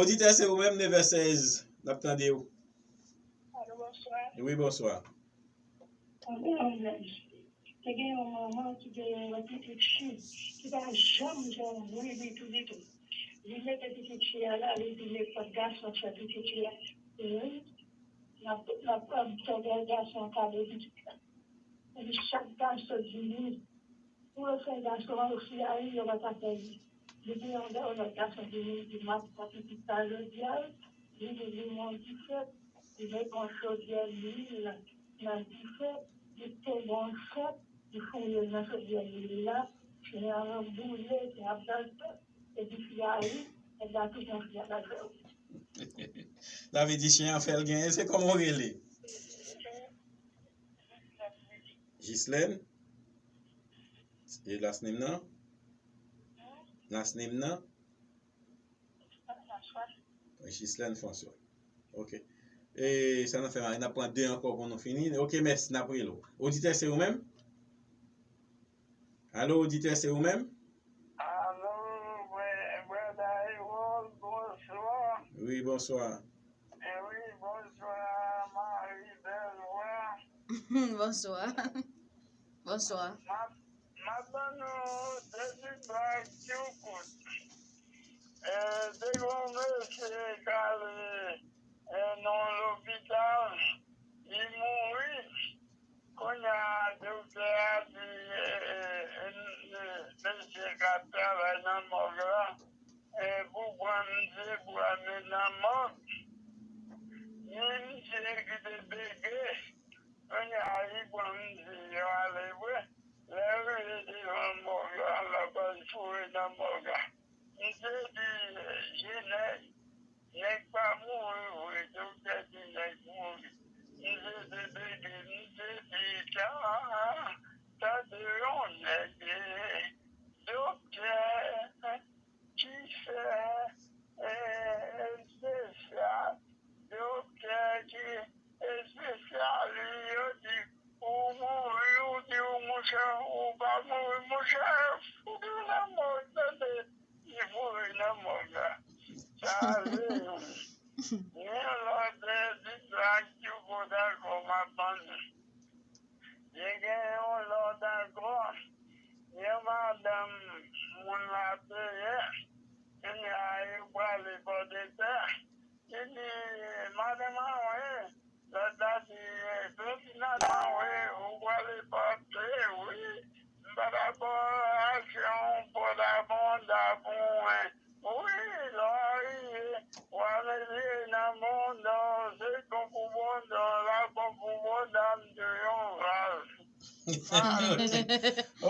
Oditè, se ou menm, nevè sèz. N ap tande w. Alo, bonswa. Wi, bonswa. Tonton Anglèj, te gen yon manman ki te gen yon pitit fi ki pa janm fè yon bri ditou, ditou. Li mete pitit fi a la, li di nenpòt gason fè pitit fi a. Wi, l ap, l ap, l ap fè gason kado pitit la. Epi chak gason di wi. Pou yo fè gason an osi a ri, yo pa ta fè li. Depi yon lè, yon lòt gason vini, li di, "M ap pran pitit sa jodi a, wi." Li di, li men yon difèt, li met yon chodyè lwil nan difè, li tonbe ansent, li fouye l nan chodyè lwil la, chen an boule, chen ap gade, epi fi a ri, nèg la tounen fi a pral fè wi. Sa vle di chen an fè l genyen, se kòman w rele? Jislèn? E last name nan? Last name nan? Jislèn François. Ok. E sa n ap fè, n ap pran de ankò pou nou fini. Ok, mèsi, n ap rele w. Oditè, se ou menm? Alo, oditè, se ou menm? Alo, brè, brè Daywo, bonswa. Wi, bonswa. E wi, bonswa, Marie Belle Voix. Bonswa. Bonswa. M ap, m ap ban nou de ti blag tou kout. E, te gen yon mesye k ale, e, nan yon lopital, li mouri. Kounye a, doktè a di, e, e, e, e, mesye k ap travay nan mòg la, e, pou pran misye pou al met nan mòg. Ni misye ki te bege, kounye a, li pran misye, yo ale vre. Lè yo rive devan mòg la, l ap al foure nan mòg la. Misye di, Doktè di nèg mouri. M se te bebe, m se te ta, tande yon nèg. Doktè, ki fè, eh, espesyal, doktè ki espesyal, yo di, ou mouri, ou di, ou mouche, ou pa mouri, mouche, fout ou nan mòg, tande, li mouri nan mòg la. Sa se youn. Yon lòt, eh, ti blag ki w konn ankò m ap ban nou. Li gen yon lòt ankò. Yon madanm, moun la peye. Kounye a, yo prale Pòdepè. Li di, madanm an, wi. Lòt la di, Ferdinand an, wi, ou prale Pòdepè, wi. M pa dakò ak yon pòt a bonda pou mwen. Wi, lè w rive, w a mete nan bonda w, se bon pou bonda w, l ap bon pou bonda m de yon vaz.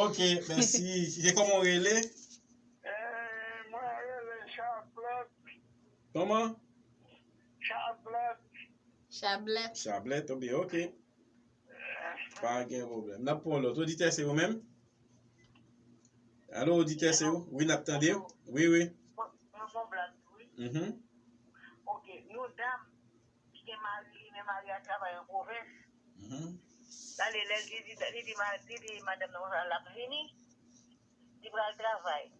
Ok, mèsi. Se kòman w rele? Eh, mwen rele Chaplèt. Kòman? Chaplèt. Chablèt. Chablèt, oubyen, ok. Pa gen pwoblèm. N ap pran lòt. Oditè, se ou menm? Alo, oditè, se ou? Wi, n ap tande w. Wi, wi. Mwen bon blag tou, wi. Mhm. Ok, yon dam ki gen mari li, men mari a travay an pwovens. Mhm. Tande, lè li di, li di, ma- li di madanm nan konsa, l ap vini, li pral travay.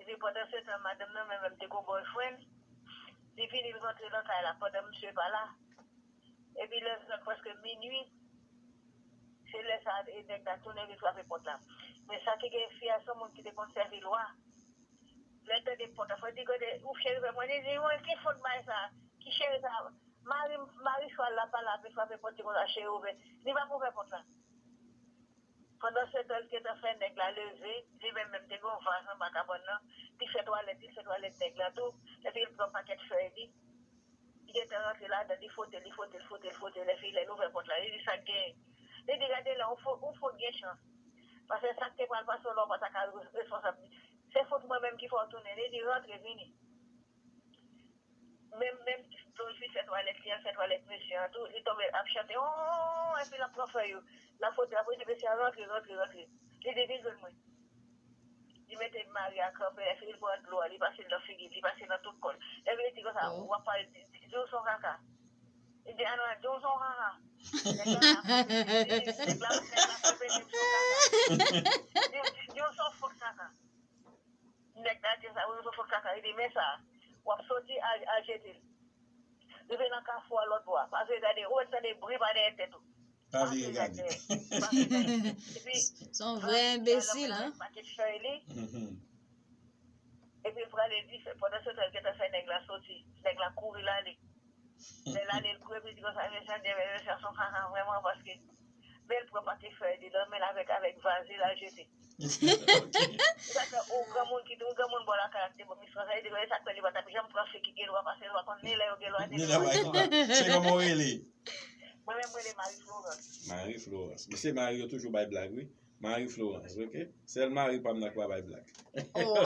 Epi pandan se tan, madanm nan menm, menm te gon boyfriend, li vini, li rantre nan kay la pandan misye pa la. Epi lè zòt prèske minui, se lè sa e nèg la tounen vin frape pòt la. Men sa ki gen fi a, se yon moun ki te konn sèvi lwa. Lè l tande pòt la, fò l di, gade, ou cheri fè mwen, li di, mwen, ki fòt bagay sa? Ki cheri sa? Mari, mari chwal la pa la, vin frape pòt li konsa, cheri ouvè. Li pa pou ouvè pòt la. Pandan se tan, li gentan fè nèg la leve, li menm menm te gen yon vaz anba kabann nan, li fè twalèt, li fè twalèt nèg la tou, epi li pran pakèt fèy li, li gentan rantre ladan, li fwote, li fwote, li fwote, li fwote, lè fini, lè l ouvè pòt la, li di sa k genyen. Li di, gade la, ou fo, ou fo gen chans. Paske sa k te pral pase w la, ou pa ta ka responsab. Se fot mwen menm ki fè w tounen. Li di, rantre, vini. Menm, menm Dozi fè twalèt li an, fè twalèt mesye an tou, li tonbe ap chante, oh, epi l ap pran fèy yo. L ap fwote, l ap fwote, mesye a rantre, rantre, rantre. Li di, vin jwenn mwen. Li mete mari a kanpe, epi li pran dlo a, li pase l nan figi l, li pase nan tout kò l. Epi li di konsa, w ap pale, di, di, di w se yon kaka. Li di, a non, di w se yon kaka. Nèg la, nèg la, nèg la kanpe, di w se yon kaka. Di, di w se yon fòk kaka. Nèg la di sa, wi, ou fòk kaka, li di, men sa, w ap soti al, al jete l. Rive nan kafou a lòt bò a, pa vire gade, ou wè tande bri pa dèyè tèt ou. Pa vire gade. Pa vire gade. Epi, Se yon vrè enbesil, hein? Pakèt fèy li. Mhm. Epi l prale di, fè, pandan se tan, l gentan fè nèg la soti. Nèg la kouri l ale. Lè l ale, l kouri, epi l di konsa, mesye, mesye, mesye, se yon kaka vrèman, paske men l pran pakèt fèy li nan men l avèk, avèk vaz li, l al jete. Sa fè, yon granmoun ki, yon granmoun bò lakay ak te bon misyon, sa vle di, sa k fè li pa t ap janm pran fi ki gen lwa, paske l pa konn ni lè yo gen lwa, ni lè yo pa gen lwa. Se kòman w rele? Mwen menm, mwen rele Marie Florence. Marie Florence. Mesye mari yo toujou bay blag, wi. Marie Florence, ok? Sèl mari pa m nan k pa bay blag. Oh.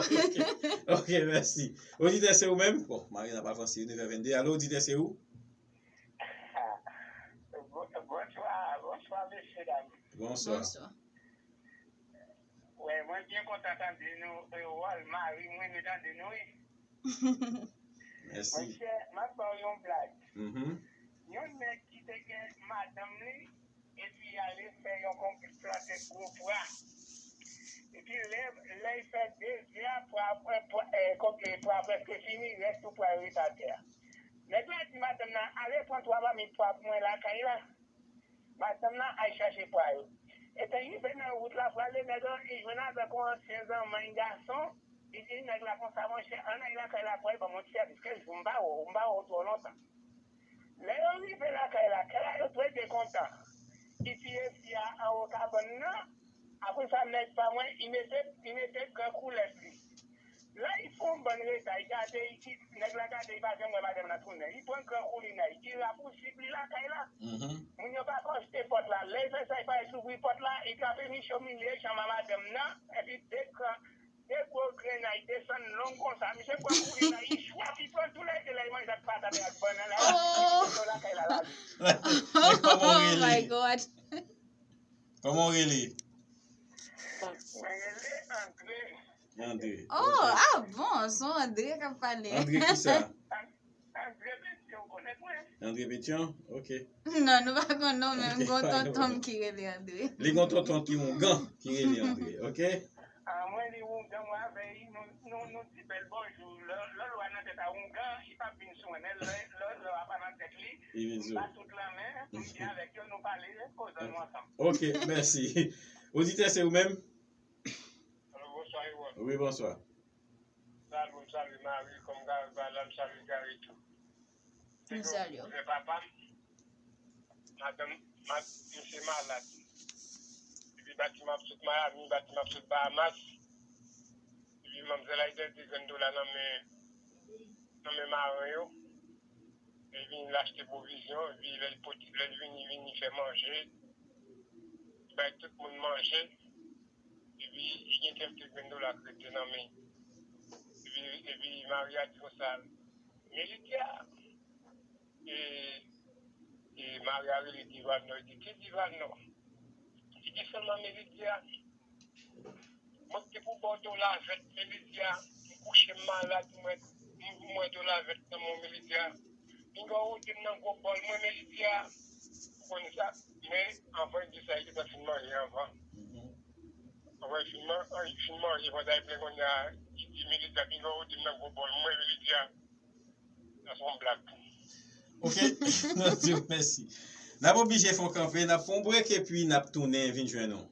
Ok, mèsi. Oditè, se ou menm? Bon, mari n ap avanse, neuf è vennde. Alo, oditè, se ou? Bonswa, bonswa, mesye dam. Bonswa. Bonswa. Wè, mwen byen kontan tande nou, e, wòl mari mwen, nou tande nou, wi. Mèsi. Monchè, m ap ba w yon blag. Mhm. Yon nèg ki te gen madanm li, epi y ale fè yon konpit plante gwo pwa. Epi lè, lè y fè de zè a, pwa, pwa, pwa, eh, konpit pwa prèske fini, rès tou pwa yo ret atè a. Nèg la di madanm nan, ale pran twa mamit pwa pou mwen lakay la. Madanm nan al chache pwa yo. Etan rive nan wout la, prale nèg lan, li jwenn avèk yon ansyen zanmann gason, li di nèg la konsa, monchè, ann al lakay la pou al ban m yon ti sèvis, kèk jou m pa wè w, m pa wè w twò lontan. Lè yo rive lakay la, kè a yo tou le de kontan. Li tiye fi a anwo kabann nan, apre sa nèg pa mwen, li mete, li mete gran koulèt li. Lè li fè yon bann reta, li gade, li, nèg la gade, li pa janm wè madanm nan tounen. Li pran gran kou li nan, li rapousib li lakay la. Mhm. Moun yo pa konste pòt la. Lè li fè sa, li parèt louvri pòt la, li trape misye o milye janm a madanm nan, epi de gran, de gwo grenn a, li desann long konsa. Misye pran kou li nan, li chwap, li pran tou le de la, li manje ak patat ak bannann la. Mwen lakay la, la. Kòman w rele? Oh my God. Kòman w rele? Mwen rele Andre. Andre. Oh, ah bon, se Andre k ap pale. Andre kisa? An-, Andre Petion, ou konèt mwen? Andre Petion? Ok. Non, nou pa konn non, men m gon tonton m ki rele Andre. Li gon tonton ki oungan ki rele Andre, ok? Ah, mwen li oungan, mwen avè li, nou, nou, nou di bèl bonjou. Lè, lè lwa nan tèt a oungan, li p ap vin sou mwen, men lè, lè lwa pa nan tèt li, m ba tout lanmen, m byen avèk yo, nou pale, koze nou ansanm. Ok, mèsi. Oditè, se ou menm? Alo, bonswa, Ewòl. Wi, bonswa. Salye, m salye Mari, kòm Gary pa la, m salye Gary tou. M salye w. Kouzen papa m, madanm, mad-, misye malad. Epi batiman ap sot Miami, batiman ap sot Bahamas. Epi manmzèl Ayiti te grenn dola nan men, nan men maren yo. Li vin, l achte pwovizyon, epi lè l pote, lè l vini, vini fè manje. Li bay tout moun manje. Epi, li gen kèk grenn dola k rete nan men. Epi, epi Maria di konsa, "Men Lydia." E, e Maria rele Divalnò, li di, "Ki Divalnò?" Li di sèlman, "Men Lydia, mwen ki pou ba w dola vèt, men Lydia, m kouche m malad, mwen, m, mwen dola vèt nan men w, men Lydia." Pinga w wote m nan gwo bòl mwen, men Lydia. Ou konn sa? Men anvan l di sa, li te fin manje anvan. Anvan l fin man-, anvan l fin manje, pandan l plen kounye a, li di, "Men Lydia, pinga w wote m nan gwo bòl mwen, men Lydia." Sa se yon blag. Ok, nou di w mèsi. N ap oblije fè yon kanpe, n ap pran yon break epi n ap tounen vin jwenn nou.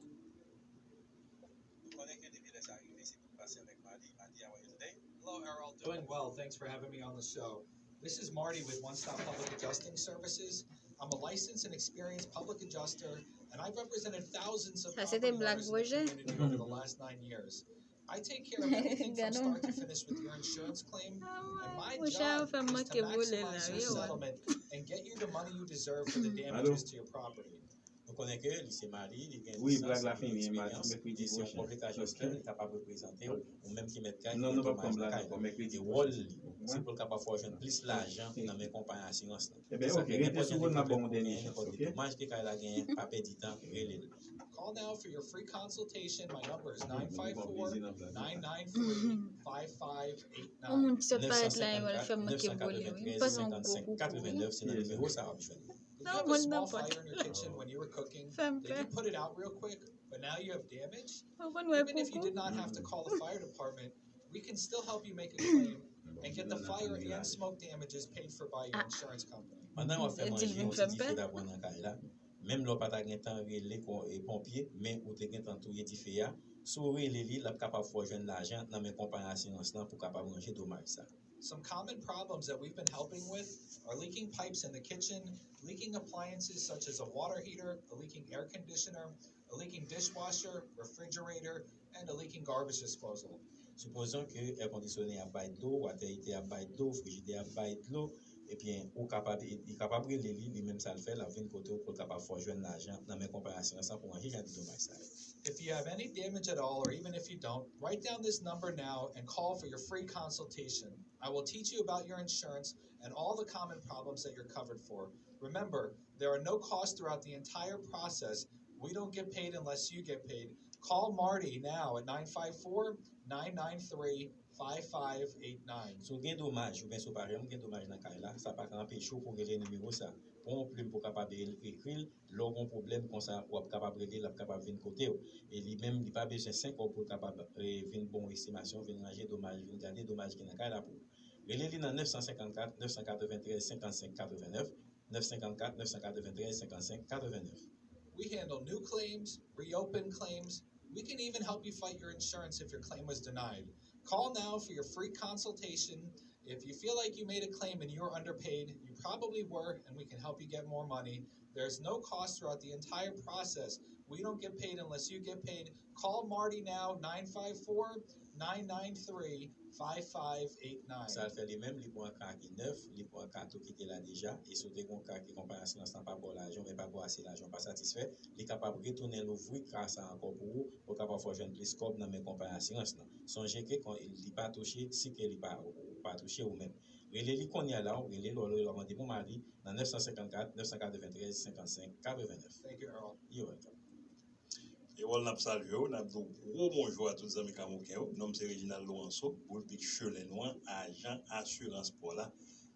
Nou konnen ke depi lè sa rive, se pou n pase avèk Mardi. Mardi, how are you today? Hello, Errol. Doing well. Thanks for having me on the show. This is Marty with One Stop Public Adjusting Services. I'm a licensed and experienced public adjuster, and I've represented thousands of property owners in the community over the last nine years. I take care of everything from start to finish with your insurance claim, and my job is to maximize your settlement and get you the money you deserve for the damages to your property. Nou konnen ke li se Marty, li gen lisans, li gen eksperyans, li se yon public adjuster, li kapab reprezante w, ou menm ki mèt kay, ki gen domaj nan kay la. E wòl li, se pou l kapab fè w jwenn plis lajan nan men konpayi asirans lan. Sa fè nenpòt jan de pwoblèm ou genyen, nenpòt de domaj ke kay la genyen, pa pèdi tan, rele l. Call now for your free consultation. My number is nine five four, nine nine three, five five eight nine. Yon moun ki sot parèt la, yo al fè manke vole, wi. M panse yon gwo poupou, wi. Se nan nimewo sa w ap jwenn li. Did you have a small fire in your kitchen when you were cooking? Did you put it out real quick, but now you have damage? Even if you did not have to call the fire department, we can still help you make a claim and get the fire and smoke damages paid for by your insurance company. Pandan w ap fè manje, yon ti dife ta pran nan kay la. Menm lè w pa ta gen tan rele kon-, e, ponpye, men ou te gen tan touye dife a, si w rele li, l ap kapab fè w jwenn lajan nan men konpayi asirans lan pou kapab ranje domaj sa. Some common problems that we've been helping with are leaking pipes in the kitchen, leaking appliances such as a water heater, a leaking air conditioner, a leaking dishwasher, refrigerator, and a leaking garbage disposal. Sipozon ke èkondisyonè ap bay dlo, watè ite ap bay dlo, frijidè ap bay dlo, ebyen, ou kapab, li kapab rele li, li menm sa l fè, l ap vin kote w pou l kapab fè w jwenn lajan nan men konpayi asirans lan pou ranje jan de domaj sa yo. If you have any damage at all, or even if you don't, write down this number now and call for your free consultation. I will teach you about your insurance and all the common problems that you're covered for. Remember, there are no costs throughout the entire process. We don't get paid unless you get paid. Call Marty now at nine five four, nine nine three, five five eight nine. Si w gen domaj, oubyen si w pa janm gen domaj nan kay la, sa pa ka anpeche w pou w rele nimewo sa. Pran yon plim pou w kapab e-, ekri l. Lè w gen yon pwoblèm konsa, w ap kapab rele l, l ap kapab vin kote w. E li menm, li pa bezwen senk kòb pou l kapab, e, vin ba w yon estimasyon, vin ranje domaj, vin gade domaj ki nan kay la pou ou. Rele li nan nèf san senkannkat, nèf san katreventrèz, senkannsenk katrevenèf, nèf san senkannkat, nèf san katreventrèz, senkannsenk katrevenèf. We handle new claims, reopen claims. We can even help you fight your insurance if your claim was denied. Call now for your free consultation. If you feel like you made a claim and you were underpaid, you probably were, and we can help you get more money. There's no cost throughout the entire process. We don't get paid unless you get paid. Call Marty now, nine five four, nine nine three, five five eight nine. Sa l fè li menm, li pran ka ki nèf, li pran ka tou ki te la deja, e si w te gen yon ka ke konpayi asirans lan pa ba w lajan, oubyen pa ba w ase lajan, ou pa satisfè, li kapab retounen louvri ka sa ankò pou ou, pou l kapab fè w jwenn plis kòb nan men konpayi asirans lan. Sonje ke kon li pa touche, si ke li pa, ou pa touche ou menm. Rele li kounye a la, ou rele l, ou rele, ou mande pou mari nan nèf san senkannkat, nèf san katreventrèz, senkannsenk, katrevenèf. Thank you, Errol. You're welcome. Errol, n ap salye w, n ap di w gwo bonjou a tout zanmi Kamoken yo. Non m se Reginald Laurenceau, boul pik Chelè Nwa, ajan asirans pa w la,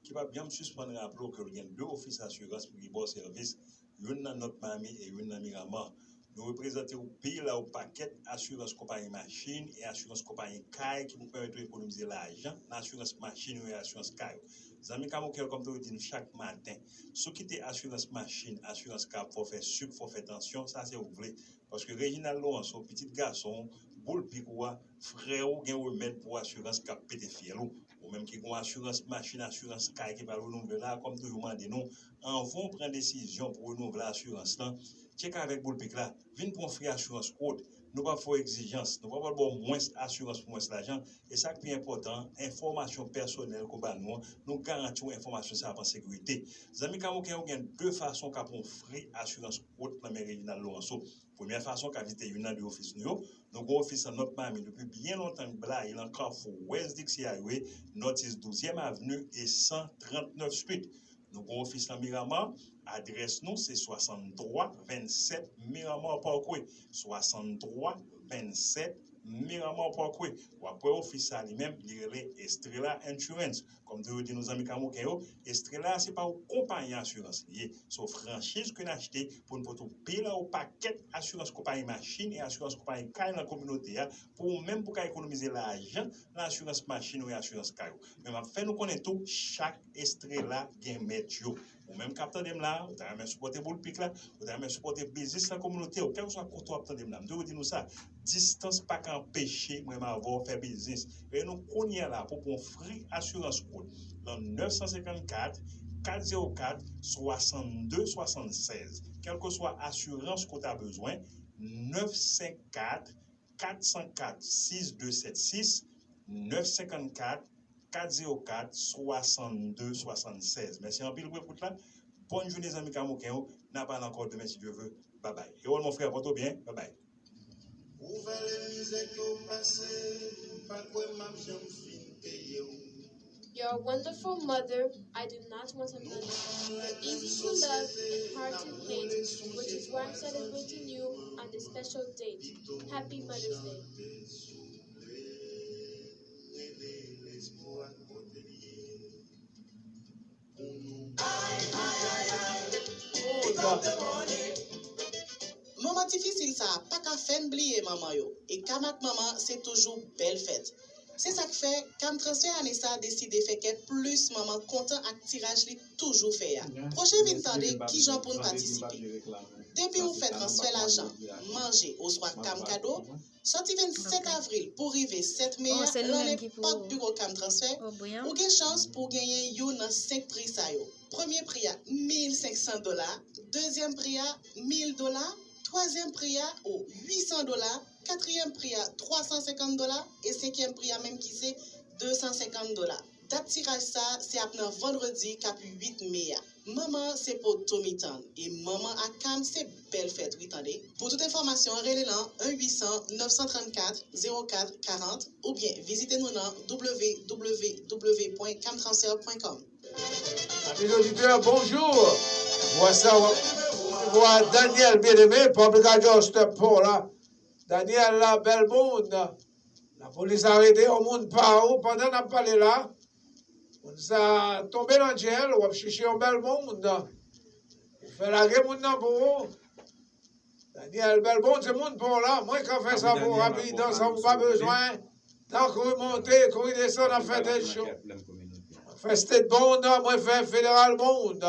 ki p ap janm sispann raple w ke l gen de ofis asirans pou ki ba w sèvis, youn nan Nòt Mami e youn nan Miramar. Nou reprezante w pil a yon pakèt asirans konpayi machin e asirans konpayi kay ki pou pèmèt ou ekonomize lajan nan asirans machin yo e asirans kay yo. Zanmi Kamoken yo, kòm toujou di n chak maten, si w kite asirans machin, asirans kay ap fè w fè sik, fè w fè tansyon, sa se ou k vle. Paske Reginald Laurenceau, pitit gason w, boul pik ou a, frè w gen remèd pou asirans k ap pete fyèl ou. Ou menm ki gen asirans machin, asirans kay ki pral renouvle la, kòm toujou mande nou, anvan w pran desizyon pou renouvle asirans lan, tcheke avèk boul pik la, vin pran free asirans kwout. Nou p ap fè w egzijans, nou p ap ba w mwens asirans pou mwens lajan, e sa k pi enpòtan an, enfòmasyon pèsonèl ke w ba nou an, nou garanti w enfòmasyon sa ap an sekirite. Zanmi Kamoken yo, gen de fason w ka pran yon free asirans kwout nan men Reginald Laurenceau. Premyè fason, w ka vizite youn nan de ofis nou yo. Nou gen ofis nan Nòt Mami depi byen lontan, n blayi l nan kafou West Dixie Highway, Nòtis douzyèm Avni e san trantnèf Street. Nou gen ofis nan Miramar, adrès nou se swasanntwa vennsèt Miramar Parkway, swasanntwa vennsèt Miramar Parkway. W ap wè ofis sa li menm, li rele Estrella Insurance. Kòm toujou di nou zanmi Kamoken yo, Estrella se pa yon konpayi asirans li ye, se yon franchiz ke n achte pou n pote w pil a yon pakèt asirans konpayi machin e asirans konpayi kay nan kominote a, pou ou menm pou w ka ekonomize lajan nan asirans machin ou e asirans kay ou. Men m ap fè nou konnen tou, chak Estrella gen mèt yo. Ou menm k ap tande m la, ou ta renmen sipòte boul pik la, ou ta renmen sipòte biznis nan kominote w, kèlkeswa kote w ap tande m la, m toujou di nou sa, distans pa ka anpeche mwen menm avè w fè biznis. Rele nou kounye a la pou pran free asirans kwout nan nèf san senkannkat, kat zewo kat, swasannde swasannsèz. Kèlkeswa asirans ke w ta bezwen, nèf senk kat, kat san kat, sis de sèt sis, nèf senk kat, kat zewo kat, swasannde swasannsèz. Mèsi anpil pou ekout la. Bòn jounen zanmi Kamoken yo. N a pale ankò demen si Dye vle. Babay. Erol mon frè, pòte w byen. Babay. Ou vale mizè ke w pase, m pa kwè m ap janm fin peye w. Your wonderful mother, I do not want another. You're easy to love and hard to hate, which is why I'm celebrating you on this special date. Happy Mother's Day. Moman difisil sa a pa ka fè n bliye manman yo, e Cam ak manman se toujou bèl fèt. Se sa k fè Cam Transfè ane sa a deside fè kè plis manman kontan ak tiraj li toujou fè a. Pwoche vin tande kijan pou n patisipe. Depi ou fè transfè lajan, manje oswa Cam kado, sòti vennsèt avril pou rive sèt me a, lan nenpòt biwo Cam Transfè, ou gen chans pou w genyen youn nan senk pri sa yo. Premye pri a, mil senk san dola, dezyèm pri a, mil dola, twazyèm pri a, o, uit san dola, katriyèm pri a, twa san senkant dola, e senkyèm pri a menm ki se de san senkant dola. Dat tiraj sa a se ap nan vandredi k ap uit me a. Manman se poto m i tann, e manman ak Cam se bèl fèt wi tande. Pou tout enfòmasyon, rele nan un huit cent neuf cent trente-quatre zéro quatre quarante oubyen vizite nou nan www point camtransfer point com. Amis auditeurs, bonjour. Voici voir Daniel Bien-Aimé, Public Adjuster Paul la. Daniel la, bèl moun. Lapolis arete yon moun pa ou pandan n ap pale la. Moun sa tonbe nan djèl, w ap chèche yon bèl moun. Ou fè lage moun nan pou ou. Daniel, bèl moun, se moun pa w la. Mwen ka fè sa pou w rapid, sa ou pa bezwen. Tan kouri monte, kouri desann, ap fè tèt cho. Mwen fè state bond, mwen fè federal bond.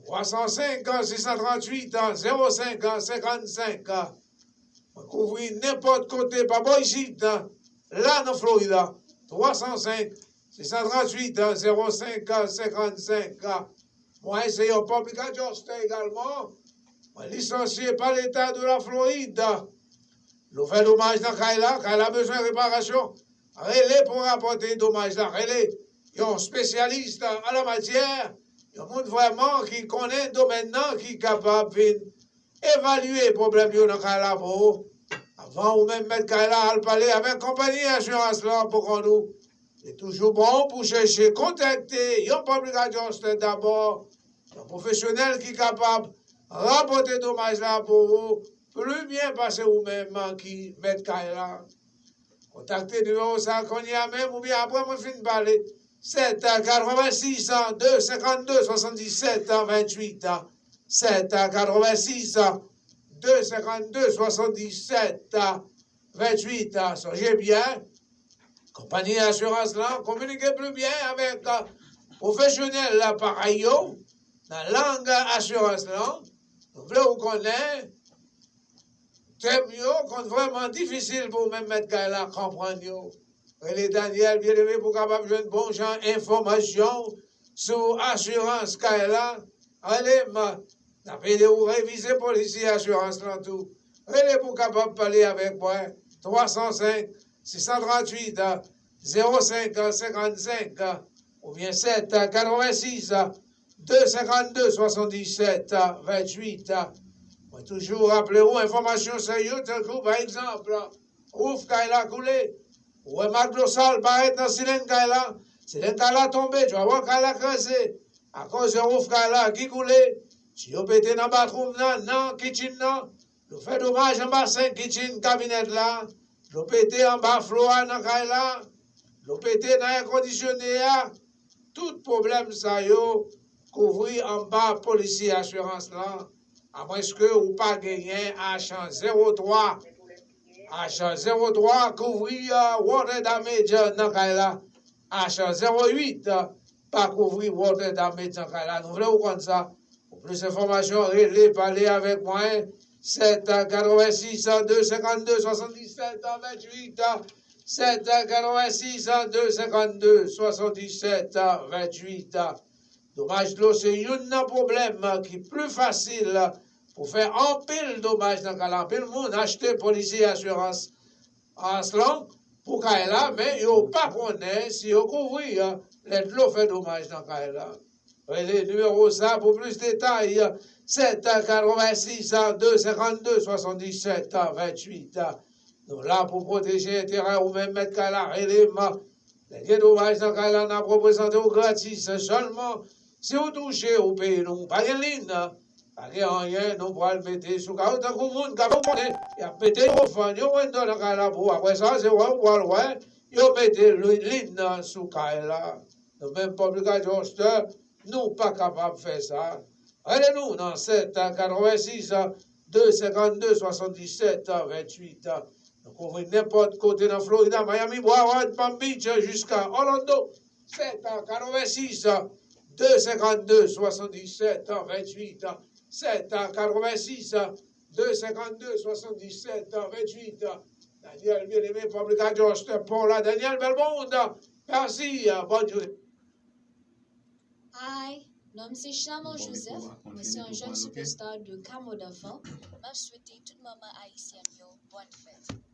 Twa san senk, sis san tranntuit, zewo senk, senkannsenk. Mwen kouvri nenpòt kote pa bò isit, la nan Florida. Twa san senk, sis san tranntuit, zewo senk, senkannsenk. Mwen se yon public adjuster egalman. Mwen lisansye pa Leta de la Florid. Lè w fè domaj nan kay la, kay la bezwen reparasyon, rele pou rapòte domaj la. Rele yon espesyalis an la matyè, yon moun vrèman ki konnen domèn nan, ki kapab vin evalye pwoblèm yo nan kay la pou ou. Avan ou menm mèt kay la, al pale avèk konpayi asirans lan pou kont ou. Li toujou bon pou chèche kontakte yon Public Adjuster dabò, yon pwofesyonèl ki kapab rapòte domaj la pou ou pli byen pase ou menm ki mèt kay la. Kontakte nimewo sa a kounye a menm oubyen apre mwen fin pale, sèt katrevensis de senkannde swasanndisèt venntuit, sèt katrevensis de senkannde swasanndisèt venntuit. Sonje byen, konpayi asirans lan kominike pli byen avèk pwofesyonèl parèy yo nan lang asirans lan. Nou vle ou konnen tèm yo konn vrèman difisil pou ou menm mèt kay la konprann yo. Rele Daniel Bien-Aimé pou w kapab jwenn bon jan enfòmasyon sou asirans kay la. Rele m, n ap ede w revize polisi asirans lan tou. Rele pou w kapab pale avèk mwen, twa san senk, sis san tranntuit, zewo senk senkannsenk, oubyen sèt katrevensis de senkannde swasanndisèt venntuit. Mwen toujou raple ou enfòmasyon sa yo, tankou pa egzanp, wouf kay la koule, ou wè mak dlo sal parèt nan silenn kay la, silenn kay la tonbe, dwawòl kay la kraze, akoz de wouf kay la ki koule. Si yo pete nan batwoum nan, nan kitchen nan, yo fè domaj anba senk kitchen kabinèt la, yo pete anba flo a nan kay la, yo pete nan èkondisyone a, tout pwoblèm sa yo kouvri anba polisi asirans lan, amwenske ou pa genyen H zewo twa. H zewo twa kouvri, uh, water damage nan kay la. H zewo uit pa kouvri water damage nan kay la. Nou vle ou konn sa. Pou plis enfòmasyon, rele, pale avèk mwen. Sèt katrevensis de senkannde swasanndisèt venntuit. Sèt katrevensis de senkannde swasanndisèt venntuit. Domaj dlo se youn nan pwoblèm ki pli fasil pou fè anpil domaj nan kay la. Anpil moun achte polisi asirans asirans lan pou kay la, men yo pa konnen si yo kouvri lè dlo fè domaj nan kay la. Rele nimewo sa pou plis detay, sèt katrevensis de senkannde swasanndisèt venntuit. Nou la pou pwoteje enterè ou menm mèt kay la. Rele m. Lè gen domaj nan kay la, n ap reprezante w gratis. Sèlman, si w touche, ou peye nou. Pa gen lin, pa gen anyen, nou pral mete sou kay ou tankou moun k ap konnen. Y ap mete yon fan, yon wendò nan kay la pou ou. Apre sa, se wè ou pral wè, yo mete li-, lin nan sou kay la. Nou menm Public Adjuster, nou pa kapab fè sa. Rele nou nan sèt katrevensis de senkannde swasanndisèt venntuit. Nou kouvri nenpòt kote nan Florida, Miami, Broward, Palm Beach, jiska Orlando. Sèt katrevensis de senkannde swasanndisèt venntuit. Sèt katrevensis de senkannde swasanndisèt venntuit. Daniel Bien-Aimé, Public Adjuster, Paula Daniel Belmond. Mèsi, bòn jounen. Hi, non m se Charmant Joseph, mwen se yon jèn sipèsta de Kamo Danfan. M ap swete tout manman ayisyèn yo bòn fèt.